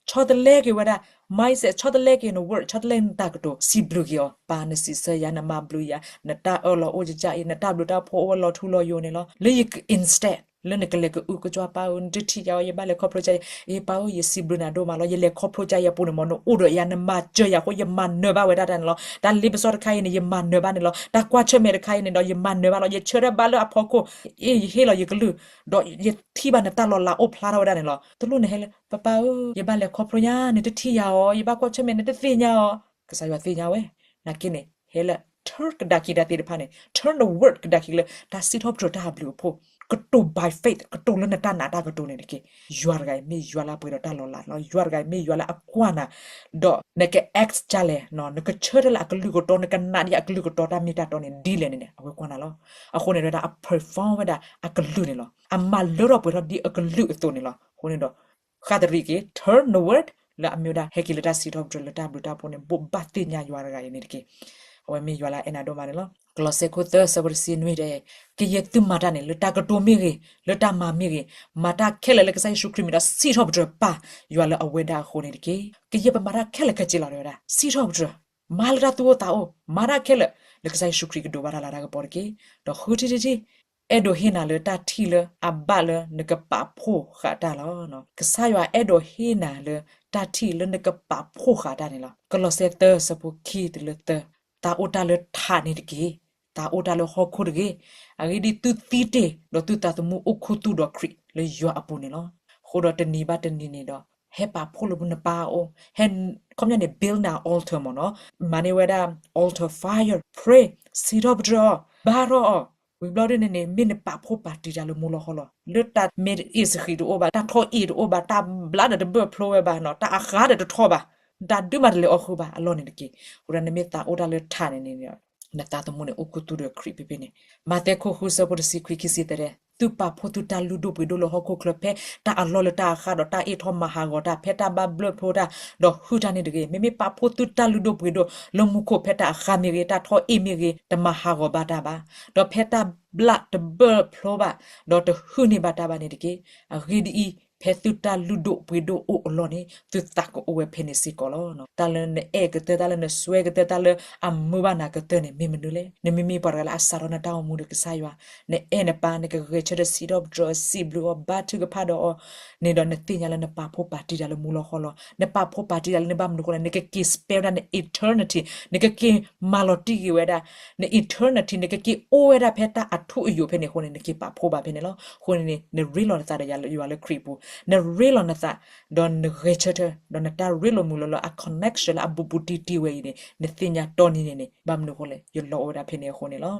ဆီတလဲက့ၤဝဲဒၣ် mindset ဆီတလဲက့ၤန word ဆီတလဲနတၢ်ကတိၤ စံးဘျုးက့ၤအီၤ, ပၢ်နစံးဆၢယၤ နမၤဘျုးယၤ နတၢ်အၢၣ်လီၤအိၣ်ကစၢ်အံၤ နတၢ်ဘျုးတၢ်ဖှိၣ်အိၣ်ဝဲလီၤထူလီၤယိာ်န့ၣ်လီၤ. လၢယ instead လၢနကလဲၤကအုကကွၢ် ပၢ်ဧၢ နတထံၣ်ယၤအီၤ ယဘၣ်လဲၤခီဖျိကစၢ်အံၤ အ့ ပၢ်ဧၢ ယစံးဘျုးနၤဒိၣ်မးလီၤ ယလဲၤခီဖျိကစၢ်အံၤအပူၤန့ၣ်မ့ၢ် နအိၣ်ဒီးယၤ နမၤစၢၤယၤအဃိ ယမၤနၢၤဘၣ်ဝဲဒၣ်တၢ်န့ၣ်လီၤ. တၢ်လ့ပစီတခါအံၤန့ၣ် ယမၤနၢၤဘၣ်န့ၣ်လီၤ. တၢ်ကွၢ်ဆၢၣ်မဲာ်တခါအံၤန့ၣ်ဒီး ယမၤနၢၤဘၣ်လီၤ. ယဆၢထၢၣ်ဘၣ်လၢအဖီခိၣ် အ့ ယဟ့ၣ်လီၤယကလုၢ် ဒီးယထံၣ်ဘၣ်နတၢ်လီၤလးအိၣ်ဖျါထီၣ်ဝဲဒၣ်န့ၣ်လီၤ. တလိၣ်နဟဲလၢ ပၢ်ပၢ်ဧၢ ယဘၣ်လဲၤခီဖျိညါ နတထံၣ်ယၤအီၤ ယဘၣ်ကွၢ်ဆၢၣ်မဲာ် နတသ့ၣ်ညါအီၤ ကစၢ်ယွၤသ့ၣ်ညါဝဲ. နာ်က့န့ၣ် ဟဲလၢ turn ကဒါခံတၢ်သ့ၣ်တဖၣ်န့ၣ် turn the word ကဒါခံလၢ တၢ်စံးထီၣ်ပတြၢၤတၢ်ဘျုးအဖှိၣ် ကတိၤ by faith ကတိၤလၢနတၢ်နာ်တၢ်ကတိၤန့ၣ်တက့ၢ်. ယွၤတဂၤအံၤမ့ၢ်ယွၤလၢအပှဲၤဒီးတၢ်လီၤလးလီၤ. ယွၤတဂၤအံၤမ့ၢ်ယွၤလၢအကွၢ်နၤ ဒီးနက act ဒ်လဲၣ် နကဆၢထၢၣ်လၢအကလုၢ်ကတီၤ နကနာ်ဒ်အကလုၢ်ကတီၤတၢ်မ့ၢ်တၢ်တီန့ၣ် ဒ်လဲၣ်န့ၣ်န့ၣ် အဝဲကွၢ်နၤလီၤ. အဃိန့ၣ်ဒီး အ perform ဝဲဒၣ်အကလုၢ်န့ၣ်လီၤ. အမၤလၢထီၣ်ပှဲၤထီၣ်ဒ်အကလုၢ်အသိးန့ၣ်လီၤ. အဃိန့ၣ်ဒီး ဃၣ်တရံးက့ၤ turn the word လၢအမ့ၢ်ဝဲဒၣ် ဟဲက့ၤလၢတၢ်စံးထီၣ်ပတြၢၤလၢတၢ်ဘျုးတၢ်ဖှိၣ်န့ၣ် ဘိးဘၣ်သ့ၣ်ညါယွၤတဂၤအံၤန့ၣ်တက့ၢ်. အဝဲမ့ၢ်ယွၤလၢအအဲၣ်နၤဒိၣ်မးန့ၣ်လီၤ. ကလီးစဲ ခိၣ်သၢ ဆၢဖိတဆံနွံတဲ ကယဲၢ်သုမၤတၢ်န့ၣ် လၢတၢ်ကတိၤမ့ၢ်ဂ့ၤ လၢတၢ်မၤမ့ၢ်ဂ့ၤ မၤတၢ်ခဲလၢာ်လၢကစၢ်ယ့ၣ်ၡူးခရံာ်မံၤဒီး စံးထီၣ်ပတြၢၤပၢ်ယွၤလၢအဝဲဒၣ်အဃိန့ၣ်တက့ၢ်. ကယဲၢ်ပမၤတၢ်ခဲလၢာ်ခဲဆ့လီၤ တဲဝဲဒၣ် စံးထီၣ်ပတြၢၤ မၤလၢတၢ်သူၣ်အိၣ်သးအိၣ် မၤတၢ်ခဲလၢာ် လၢကစၢ်ယ့ၣ်ၡူးခရံာ်ကဒိးဘၣ်တၢ်လၤတၢ်ကပီၤတက့ၢ်. ဒီးဃုထံၣ်တထံၣ် အဲၣ်ဒိးဟ့ၣ်နၤလၢတၢ်ထံၣ်လၢအဘၣ်လၢနကပာ်ဖှိၣ်ဃာ်တၢ်လီၤ. ကစၢ်ယွၤအဲၣ်ဒိးဟ့ၣ်နၤလၢတၢ်ထံၣ်လၢနကပာ်ဖှိၣ်ဃာ်တၢ်န့ၣ်လီၤ. ကလီးစဲ သၢ ဆၢဖိခံတုၤလၢသၢ, သးအိၣ်တၢ်လၢထးန့ၣ်တက့ၢ်. သးအိၣ်တၢ်လၢဟီၣ်ခိၣ်တဂ့ၤ. အဂ့ၢ်ဒ်အံၤ, သုသံတ့ၢ်, ဒီးသုသးသမူအိၣ်ခူသူၣ်ဒီးခရံာ်လၢယွၤအပူၤန့ၣ်လီၤ. အဃိဒီးတနံၤဘၣ်တနံၤန့ၣ်ဒီး ဟဲပာ်ဖှိၣ်လၢနပၢ်အအိၣ်, ဟဲ ခီပညီန့ၣ် build နၤ altar မ့ၢ်နီၤ, မၤန့ၢ်ဝဲဒၣ် altar fire, pray, စံးထီၣ်ပတြၢၤအီၤ, ဘါထီၣ်အီၤ, ဝံၤဘျီဒ်န့ၣ်န့ၣ် မ့ၢ်နပာ်ဖှိၣ်ပာ်တံၢ်တၢ်လၢမူလီၤဟီလီၤ. လၢတၢ်မ့ၢ်အ့ၣ်စဃံးတအိၣ်ဘၣ်, တၢ်ထီၣ်အ့ၣ်တအိၣ်ဘၣ်, တၢ်ဘျါဒီးတဘၢၣ်ဖျိဝဲဘၣ်နီၤ, တၢ်အဃါဒီးတထီၣ်ဘၣ်, တၢ်ဒုးမးတလဲၤအီၣ်ဃုာ်ဘၣ်အလီၢ်န့ၣ်တက့ၢ်. အဃိဒီးနမ့ၢ်သးအိၣ်တၢ်လၢထးန့ၣ်န့ၣ် နသးသမူန့ၣ်အိၣ်ခူသူၣ်ဒီးခရံာ်ဖဲဖဲန့ၣ်. မးသဲ ခိၣ်ဃု ဆၢဖိတဆံခွံ ခံဆံသၢတဲ, သုပာ်ဖှိၣ်သုတၢ်လုၢ်ဒိၣ်ပှ့ၤဒိၣ်လၢဟီၣ်ခိၣ်ချၢ ဖဲတၢ်အလီၢ်လၢတၢ်အဃါဒီးတၢ်အ့ၣ်ထီၣ်မၤဟးဂီၤတၢ်, ဖဲတၢ်ဘၣ်ဘျၢၣ်ဖျိတၢ်, ဒီးဟုၣ်တၢ်န့ၣ်တဂ့ၤ. မ့မ့ၢ်ပာ်ဖှိၣ်သုတၢ်လုၢ်ဒိၣ်ပှ့ၤဒိၣ်လၢမူခိၣ် ဖဲတၢ်အဃါမ့ၢ်ဂ့ၤ, တၢ်ထီၣ်အ့ၣ်မ့ၢ်ဂ့ၤ, တမၤဟးဂီၤဘၣ်တၢ်ဘၣ်, ဒီးဖဲတၢ်ဘျါတဘၢၣ်ဖျိဘၣ်, ဒီးတဟုၣ်န့ၢ်ဘၣ်တၢ်ဘၣ်န့ၣ်တက့ၢ်. အဂ့ၢ်ဒ်အံၤ, ဖဲသုတၢ်လုၢ်ဒိၣ်ပှ့ၤဒိၣ်အိၣ်အလီၢ်န့ၣ် သုသးကအိၣ်ဝဲဖဲန့ၣ်စ့ၢ်ကီးလီၤ. တၢ်လၢနအဲၣ်ကတၢၢ်, တၢ်လၢနစွဲကတၢၢ်, တၢ်လၢအမုာ်ဘၣ်နၤကတၢၢ်န့ၣ် မ့ၢ်မနုၤလဲၣ်. နမ့မ့ၢ်ပှၤတဂၤလၢအစးထီၣ်နတၢ်အိၣ်မူဒီးကစၢ်ယွၤ, နအဲၣ်နပၢ်, နကဂဲၤဆၢထၢၣ်စံးထီၣ်ပတြၢၤအီၤ, စံးဘျုးအီၤ, ဘါထုကဖၣ်ဒီးအီၤန့ၣ်ဒီး နသ့ၣ်ညါလၢနပာ်ဖှိၣ်ပာ်တံၢ်တၢ်လၢမူလီၤဟီလီၤ. နပာ်ဖှိၣ်ပာ်တံၢ်တၢ်လၢနဘၣ်မနုၤအဃိလဲၣ်, နကက့ၤ spend ဝဲဒၣ်န eternity, နကက့ၤမၤလီၤတံၢ်က့ၤဝဲဒၣ် န eternity, နကက့ၤအိၣ်ဝဲဒၣ်ဖဲတၢ်အထူအယိာ်ဖဲန့ၣ်အဃိန့ၣ် နက့ၤပာ်ဖှိၣ်ဘၣ်ဖဲန့ၣ်လီၤ. အဃိန့ၣ်န့ၣ် နရ့လိာ်နသးဒီးယွၤလၢခရံာ်အပူၤ, နရ့လိာ်နသး, ဒီးနဂဲၤဆၢထၢၣ်, ဒီးနတၢ်ရ့လိာ်မုာ်လိာ်လၢအ connection လၢအဘူးဘူးတံၢ်တံၢ်ဝဲအံၤန့ၣ် နသ့ၣ်ညါတီနံၤန့ၣ်န့ၣ် ဘၣ်မနုၤအဃိလဲၣ်, ယလီၤအိၣ်ဝဲဒၣ်ဖဲန့ၣ်အဃိန့ၣ်လီၤ.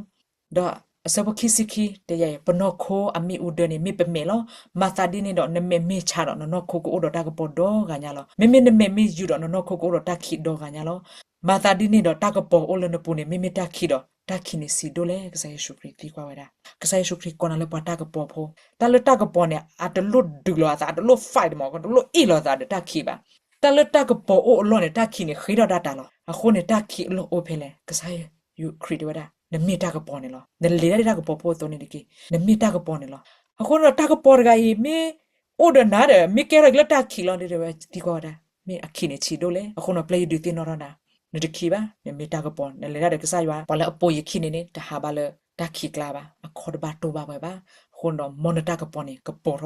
ဒီးအဆၢဖိခံဆံခံ တဲယၤအံၤ, ပနီၢ်ခိအမ့ၣ်အူဒၢန့ၣ် မ့ၢ်ပမဲာ်လီၤ. မၤသးဒ်န့ၣ်ဒီး နမဲာ်မ့ၢ်ဆးဒီး နနီၢ်ခိကအိၣ်ဒီးတၢ်ကပီၤဒီဂၤညါလီၤ. မ့မ့ၢ်နမဲာ်မ့ၢ်ယုာ်ဒီး နနီၢ်ခိကအိၣ်ဒီးတၢ်ခံးဒီဂၤညါလီၤ. မၤသးဒ်န့ၣ်ဒီး တၢ်ကပီၤအိၣ်လၢနပူၤန့ၣ် မ့မ့ၢ်တၢ်ခံးဒီး တၢ်ခံးန့ၣ်ဆံးဒိၣ်လဲၣ်. ကစၢ်ယ့ၣ်ၡူးခရံာ်သံကွၢ်ဝဲဒၣ်. ကစၢ်ယ့ၣ်ၡူးခရံာ်ကိးနၤလၢပှၤတၢ်ကပီၤဖိ, တၢ်လၢတၢ်ကပီၤန့ၣ် အတလိၣ်ဒုးလိာ်အသး, အတလိၣ် fight မး, တလိၣ်အ့ၣ်လိာ်အသးဒီးတၢ်ခံးဘၣ်. တၢ်လၢတၢ်ကပီၤအိၣ်အလီၢ်န့ၣ် တၢ်ခံးန့ၣ်ဃ့ထီၣ်တၢ်တၢ်လီၤ. အဃိန့ၣ် တၢ်ခံးအလီၢ်အိၣ်ဖဲလဲၣ်. ကစၢ်ယ့ၣ်ၡူးခရံာ်တဲဝဲဒၣ်, နမ့ၢ်တၢ်ကပီၤန့ၣ်လီၤ. နလဲၤဒၣ်ဒ်တၢ်ကပီၤဖိအသိးန့ၣ်တက့ၢ်. နမ့ၢ်တၢ်ကပီၤန့ၣ်လီၤ. အဃိန့ၣ်ဒီး တၢ်ကပီၤတဂၤအံၤ မ့ၢ်အိၣ်ဒီးနၤဒီး မ့ၢ်ကဲထီၣ်က့ၤလၢတၢ်ခံးလီၤ တဲဝဲ, သံကွၢ်ဝဲဒၣ်, မ့ၢ်အခံးန့ၣ်ဆံးဒိၣ်လဲၣ်. အဃိန့ၣ် ပျဲယဒုးသ့ၣ်နီၣ်ထီၣ်နၤ, နတခံးဘၣ်, နမ့ၢ်တၢ်ကပီၤ, နလဲၤဒၣ်ဒီးကစၢ်ယွၤ, ပှၤလၢအပိာ်ယခံးန့ၣ်န့ၣ် တဟးဘၣ်လၢတၢ်ခံးကျါဘၣ်, အခီၣ်တဘၣ်တိၢ်ဘၣ်ပှဲၤဘၣ်. အဃိန့ၣ်ဒီး မ်နတၢ်ကပီၤန့ၣ် ကပီၤ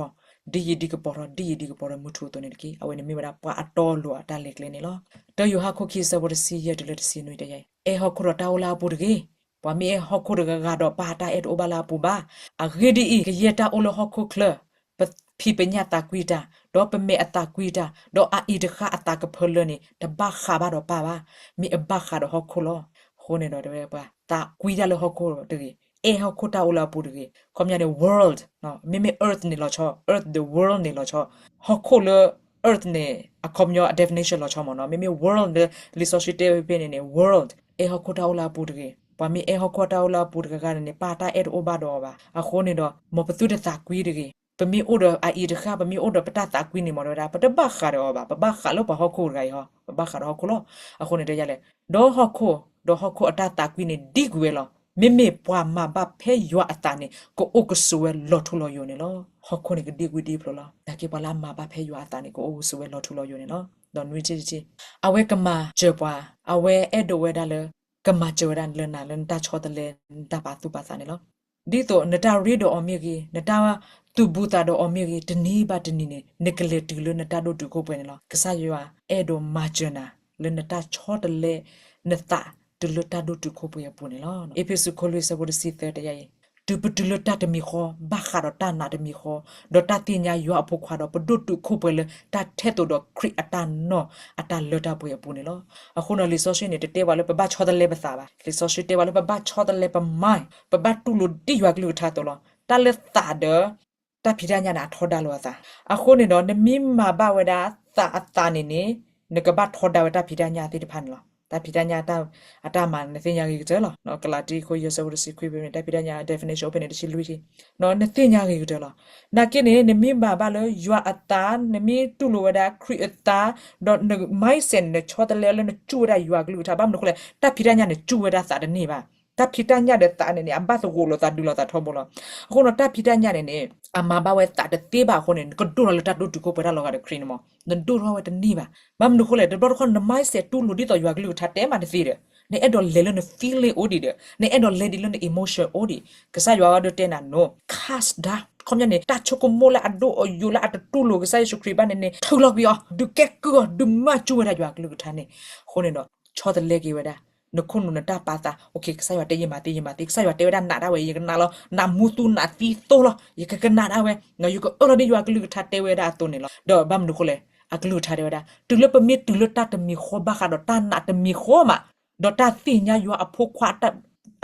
ထီၣ်, ဒ်ယံာ်ဒ်ကပီၤထီၣ်, ဒ်ယံာ်ဒ်ကပီၤထီၣ် မုၢ်ထူၣ်အသိးန့ၣ်တက့ၢ်. အဝဲန့ၣ်မ့ၢ်ဝဲဒၣ်ပှၤအတီအလိၤအတၢ်လဲၤကျဲန့ၣ်လီၤ. တၢယိၤဟၣ် ခိၣ်ခံ ဆၢဖိတဆံယဲၢ်တုၤလၢတဆံနွံ တဲယၤအံၤ, အဲၣ်ဟီၣ်ခိၣ်ဒီးတၢ်အိၣ်လၢအပူၤတဂ့ၤ. ပှၤမ့ၢ်အဲၣ်ဟီၣ်ခိၣ်တဂၤဂၤဒီး ပၢ်အတၢ်အဲၣ်တအိၣ်ဘၣ်လၢအပူၤဘၣ်. အဂ့ၢ်ဒ်အံၤ, ကယဲၢ်တၢ်အိၣ်လၢဟီၣ်ခိၣ်ချၢ, ပဖံးပညၣ်သးကွံတၢ်, ဒီးပမဲာ်အသးကွံတၢ်, ဒီးအအံၤတဃၣ်အသးကဖၢလၢာ်န့ၣ် တဘၣ်ဃးဘၣ်ဒီးပၢ်ဘၣ်, မ့ၢ်အဘၣ်ဃးဒီးဟီၣ်ခိၣ်လီၤ. အဃိန့ၣ်ဒီး တဲဝဲပှၤသးကွံတၢ်လၢဟီၣ်ခိၣ်တဂ့ၤ, အဲၣ်ဟီၣ်ခိၣ်တၢ်အိၣ်လၢအပူၤတဂ့ၤ. ခီပညီန့ၣ် world, မ့မ့ၢ် earth န့ၣ်လီၤဆီ, earth, the world န့ၣ်လီၤဆီ, ဟီၣ်ခိၣ်လၢ earth န့ၣ် အခီပညီအ definition လီၤဆီမ့ၢ်နီၤ, မ့မ့ၢ် world လၢလံာ်စီဆှံတဲဝဲဖဲန့ၣ်န့ၣ် world, အဲၣ်ဟီၣ်ခိၣ်တၢ်အိၣ်လၢအပူၤတဂ့ၤ. ပှၤမ့ၢ်အဲၣ်ဟီၣ်ခိၣ်တၢ်အိၣ်လၢအပူၤတဂၤဂၤန့ၣ်န့ၣ် ပၢ်တၢ်အဲၣ်တအိၣ်ဘၣ်ဒီးအီၤဘၣ်. အဃိန့ၣ်ဒီး မ်ပသုတသးကွံတဂ့ၤ. ပမ့ၢ်အိၣ်ဒီးအအံၤတဃၣ်, ပမ့ၢ်အိၣ်ဒီးပတၢ်သးကွံန့ၣ်မ့ၢ်တဲဝဲဒၣ် ပတဘၣ်ဃးဒီးအီၤဘၣ်, ပဘၣ်ဃးလၢပှၤဟီၣ်ခိၣ်တဂၤအံၤဟီ, ပဘၣ်ဃးဒီးဟီၣ်ခိၣ်လီၤ. အဃိန့ၣ်တဲယၤလဲၣ်, ဒီးဟီၣ်ခိၣ်, ဒီးဟီၣ်ခိၣ်အတၢ်သးကွံန့ၣ် ဒံကွံာ်ဝဲလီၤ. မ့မ့ၢ်ပှၤမၤဘၣ်ဖဲယွၤအသးန့ၣ် ကအိၣ်ကဆိးဝဲလီၤထူလီၤယိာ်န့ၣ်လီၤ. ဟီၣ်ခိၣ်န့ၣ်ကဒံကွံာ်ဒံဖျိးလီၤ. နာ်က့ပှၤလၢအမၤဘၣ်ဖဲယွၤအသးန့ၣ် ကအိၣ်ကဆိးဝဲလီၤထူလီၤယိာ်န့ၣ်လီၤ. ဒီးနွံထံၣ်တထံၣ်, အဝဲကမၤစၢၤပှၤ, အဝဲအဲၣ်ဒိးဝဲဒၣ်လၢ ကမၤစၢၤဝဲဒၣ်လၢနၤ လၢနတၢ်ဆီတလဲ နတၢ်ပာ်သူၣ်ပာ်သးန့ၣ်လီၤ. ဒ်သိးနတၢ်ရ့ဒီးအီၤမ့ၢ်ဂ့ၤ, နတၢ်သူၣ်ဘူးသးဒီးအီၤမ့ၢ်ဂ့ၤ, တနံၤဘၣ်တနံၤန့ၣ် နကလဲၤတုၤလၢနတၢ်ဒိၣ်တုာ်ခိၣ်ပှဲၤန့ၣ်လီၤ. ကစၢ်ယွၤအဲၣ်ဒိးမၤစၢၤနၤ လၢနတၢ်ဆီတလဲ နသးတုၤလၢတၢ်ဒိၣ်တုာ်ခိၣ်ပှဲၤအပူၤန့ၣ်လီၤ. အ့းဖ့းစူး ခိၣ်လွံၢ် ဆၢဖိတဆံသၢ တဲယၤအံၤ, တုၤပတုၤလၢတၢ်တမံၤဃီ ဘၣ်ဃးဒီးတၢ်နာ်တမံၤဃီ, ဒီးတၢ်သ့ၣ်ညါယွၤအဖိခွါဒီး ပဒိၣ်တုာ်ခိၣ်ပှဲၤလၢတၢ်ထဲသိးဒီးခရံာ်အတၢ်နီၢ်အတၢ်လၢတၢ်ပှဲၤအပူၤန့ၣ်လီၤ. အဃိဒီးလံာ်စီဆှံန့ၣ် တတဲပှၤလၢပဘၣ်ဆီတလဲပသးဘၣ်. လံာ်စီဆှံတဲပှၤလၢပဘၣ်ဆီတလဲပmind, ပဘၣ်တူၢ်လိာ်ဒ်ယွၤကလုၢ်ကထါအသိးလီၤ. တၢ်လၢသးဒီး တၢ်ဖံးတၢ်ညၣ်န့ၣ် အထီဒါလိာ်အသး. အဃိန့ၣ်ဒီး နမ့ၢ်မၤဘၣ်ဝဲဒၣ်သးအသးန့ၣ်န့ၣ် နကဘၣ်ထီဒါဝဲတၢ်ဖံးတၢ်ညၣ်သ့ၣ်တဖၣ်န့ၣ်လီၤ. တၢ်ဖံးတၢ်ညၣ် အတၢ်မၤနသ့ၣ်ညါဂ့ၤကတၢၢ်လီၤ. ကလၤတံ ခိၣ်ယဲၢ် ဆၢဖိတဆံခွံ ဖဲန့ၣ် တၢ်ဖံးတၢ်ညၣ် definition အိၣ်ဖဲန့ၣ် တဆံလွံၢ်ထံၣ်, နသ့ၣ်ညါဂ့ၤကတၢၢ်လီၤ. နာ်က့န့ၣ် နမ့ၢ်မၤဘၣ်လၢယွၤအသး, နမ့ၢ်တူၢ်လိာ်ဝဲဒၣ်ခရံာ်အသး, ဒီးန mindset န့ၣ် နဆီတလဲလၢနကူၣ်ဝဲဒၣ်ယွၤကလုၢ်ကထါ, ဘၣ်မနုၤအဃိလဲၣ်, တၢ်ဖံးတၢ်ညၣ်န့ၣ် ကူၣ်ဝဲဒၣ်သးတန့ၢ်ဘၣ်. တၢ်ဖံးတၢ်ညၣ်ဒီးသးန့ၣ်န့ၣ် အဘၣ်သဂိးလိာ်သးဒုးလိာ်သးထီဘိလီၤ. အဃိန့ၣ် တၢ်ဖံးတၢ်ညၣ်န့ၣ်န့ၣ် အမၤဘၣ်ဝဲသးတသ့ဘၣ်အဃိန့ၣ် နကဒိၣ်ထီၣ်လၢတၢ်ဒိၣ်တုာ်ခိၣ်ပှဲၤတၢ်လီၤဂာ်ဒီးခရံာ်န့ၣ်မး, နဒိၣ်ထီၣ်ဝဲတန့ၢ်ဘၣ်. ဘၣ်မနုၤအဃိလဲၣ်, တဘျီတခီၣ်န mindset တူၢ်လိာ်ဒ်သိးယွၤကလုၢ်ကထါတဲမးတသ့ဒီး နအဲၣ်ဒိးလဲၤလၢန feeling အိၣ်ဒံးဒီး နအဲၣ်ဒိးလဲၤဒံးလၢန emotion အိၣ်ဒံး, ကစၢ်ယွၤအဒိတဲနၤ no, cast down. ခီပညီန့ၣ် တၢ်ဆိကမိၣ်လၢအဒိၣ်အယိာ်လၢအတတူၢ်လိာ်ကစၢ်ယ့ၣ်ၡူးခရံာ်ဘၣ်န့ၣ်န့ၣ် ထုးလီၤကွံာ်အီၤ, ဒုးကဲကုၢ်အီၤ, ဒုးမၤစူၢ်ဝဲဒၣ်ယွၤကလုၢ်ကထါန့ၣ်. အဃိန့ၣ်ဒီး ဆီတလဲက့ၤဝဲဒၣ် နခိၣ်နူာ်နတၢ်ပာ်သး, အိၣ်ခ့ ကစၢ်ယွၤတဲယမၤသ့ယမၤသ့, ကစၢ်ယွၤတဲဝဲဒၣ်နးဒၣ်ဝဲ ယကနးလီၤ, နးမူသူနးသံသိလီၤ, ယကကနးဒၣ်ဝဲ, ယကအၢၣ်လီၤဒ်ယွၤကလုၢ်ကထါတဲဝဲဒၣ်အသိးန့ၣ်လီၤ. ဒီးဘၣ်မနုၤအဃိလဲၣ်, အကလုၢ်ကထါတဲဝဲဒၣ် တုၤလၢပမ့ၢ်တုၤလၢတၢ်တမံၤဃီဘၣ်ဃးဒီးတၢ်နာ်တမံၤဃီမး, ဒီးတၢ်သ့ၣ်ညါယွၤအဖိခွါ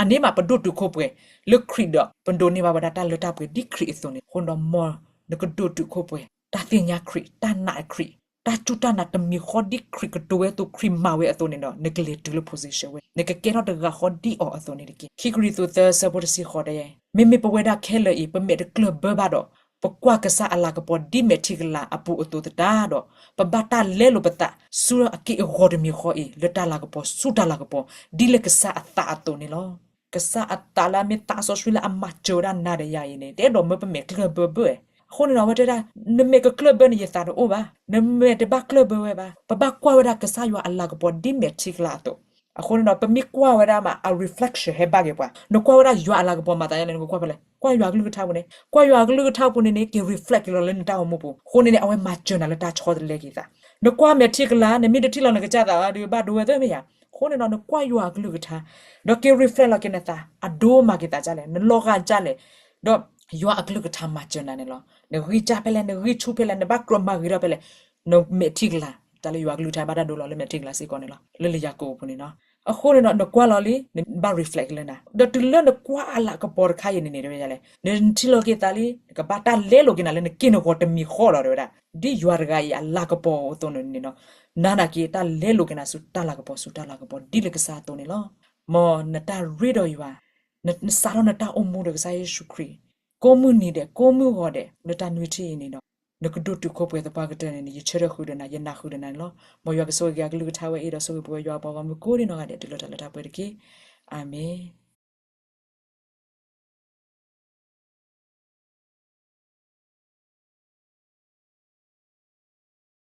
အန့ၣ်မး ပဒိၣ်တုာ်ခိၣ်ပှဲၤလၢခရံာ်ဒီး ပဒိးန့ၢ်ဘၣ်ဝဲဒၣ်တၢ်လၢတၢ်ပှဲၤဒ်ခရံာ်အသိးန့ၣ်. အဃိဒီးမ်နကဒိၣ်တုာ်ခိၣ်ပှဲၤ တၢ်သ့ၣ်ညါခရံာ်, တၢ်နာ်ခရံာ်, တၢ်ကူၣ်တၢ်နာ်တမံၤဃီဒ်ခရံာ်ကတိၤဝဲအသိး ခရံာ်မၤဝဲအသိးန့ၣ်ဒီး နကလဲၤတုၤလၢ position ဝဲ, နကကဲထီၣ်တဂၤဃီဒ်အီၤအသိးန့ၣ်တက့ၢ်. ခံကရံၣ်သူး သၢ ဆၢဖိတဆံဃိး တဲ, မ့မ့ၢ်ပဝဲဒၣ်ခဲလၢာ်အံၤ ပမဲာ်တကျၢၢ်ဘၢဘၣ်ဒီး ပကွၢ်ကစၢ်အလၤကပီၤဒ်မဲာ်ထံကလၤအပူၤအသိးသတးဒီး ပဘၣ်တၢ်လဲလိာ်ပသးဆူအက့ၢ်အဂီၤတမံၤဃီအံၤ လၢတၢ်လၤကပီၤဆူတၢ်လၤကပီၤ ဒ်လၢကစၢ်အသးအသိးန့ၣ်လီၤ. ကစၢ်အသးလၢအမ့ၢ်သးစီဆှံလၢအမၤစၢၤဝဲဒၣ်နၤဒီးယၤအံၤန့ၣ် တအဲၣ်ဒိးမၢပမဲာ်ကျၢၢ်ဘၢဘၢ. အဃိန့ၣ်ဒီး အဝဲတဲဒၣ် နမဲာ်ကကျၢၢ်ဘၢန့ၣ် ယသးတအိၣ်ဘၣ်, နမဲာ်တဘၣ်ကျၢၢ်ဘၢဝဲဘၣ်. ပဘၣ်ကွၢ်ဝဲဒၣ်ကစၢ်ယွၤအလၤကပီၤဒ်မဲာ်ထံကလၤအသိး. အဃိန့ၣ်ဒီး ပမ့ၢ်ကွၢ်ဝဲဒၣ်မး အ reflection ဟဲဘၣ်က့ၤပှၤ, နကွၢ်ဝဲဒၣ်ယွၤအလၤကပီၤမၤသးဒ်လဲၣ် နကကွၢ်ဖဲလဲၣ်, ကွၢ်ယွၤအကလုၢ်ကထါပူၤန့ၣ်, ကွၢ်ယွၤအကလုၢ်ကထါပူၤန့ၣ်န့ၣ် က့ၤ reflect က့ၤလီၤလၢနတၢ်အိၣ်မူပူၤ. အဃိန့ၣ်န့ၣ် အဝဲမၤစၢၤနၤလၢတၢ်ဆီတလဲက့ၤသး. နကွၢ်မဲာ်ထံကလၤ နမ့ၢ်တထံၣ်လီၤနကစၢ်သးဒီး ဘၣ်ဒိဝဲသၢမ့ၢ်ယၤ. အဃိန့ၣ်ဒီး နကွၢ်ယွၤအကလုၢ်ကထါ ဒီးက့ၤ reflect လီၤက့ၤနသး, အဒိမၤက့ၤသးဒ်လဲၣ်, နလီၤဂာ်ဒ်လဲၣ်, ဒီးယွၤအကလုၢ်ကထါမၤစၢၤနၤန့ၣ်လီၤ. နဂံၢ်စၢ်ဖဲလဲၣ်, နဂံၢ်ဆူၣ်ဖဲလဲၣ်, နဘၣ်ကြၢးမၤဂ့ၤထီၣ်ဖဲလဲၣ်, နမဲာ်ထံကလၤ တၢ်လၢယွၤအကလုၢ်ကထါဘၣ်တၢ်ဒိလီၤလၢမဲာ်ထံကလၤစ့ၢ်ကီးန့ၣ်လီၤ, လၢလံာ်ယၤကိာ်ပူၤန့ၣ်လီၤ. အဃိန့ၣ်ဒီး နကွၢ်လီၤလံ နဘၣ် reflect လၢနၤ, ဒီးတုၤလၢနကွၢ်အလၤကပီၤတခါအံၤန့ၣ်န့ၣ် တဲဝဲဒ်လဲၣ်, နထံၣ်လီၤက့ၤသးလံ နကဘၣ်တၢ်လဲလိာ်က့ၤနၤလၢနက့ၢ်နဂီၤတမံၤဃီလီၤ တဲဝဲဒၣ်. ဒ်ယွၤတဂၤအံၤအလၤကပီၤအသိးန့ၣ်န့ၣ်ဒီး နၤနာ်က့ၤတၢ်လဲလိာ်က့ၤနၤဆူတၢ်လၤကပီၤ ဆူတၢ်လၤကပီၤ ဒ်လၢကစၢ်အသိးန့ၣ်လီၤ. မ်နတၢ်ရ့ဒီးယွၤ, နစးထီၣ်နတၢ်အိၣ်မူဒီးကစၢ်ယ့ၣ်ၡူးခရံာ် ကိးမုၢ်နံၤဒဲး ကိးမုၢ်ဂီၤဒဲး လၢတၢ်နွံထံၣ်အံၤန့ၣ်ဒီး နကဒိၣ်တုာ်ခိၣ်ပှဲၤသပှၢ်ကတၢၢ်န့ၣ်န့ၣ် ယဆၢထၢၣ်ဃုာ်ဒီးနၤ ယနာ်ဃုာ်ဒီးနၤန့ၣ်လီၤ. မ်ယွၤကဆိၣ်ဂ့ၤက့ၤအကလုၢ်ကထါဝဲအံၤဒီး ဆိၣ်ဂ့ၤပဝဲယွၤအပှၤဂီၢ်မုၢ်ကိးဒံနီၢ်ဂၤဒဲး တုၤလၢတၢ်လၢတၢ်ပှဲၤတက့ၢ်. အၤမ့ၣ်.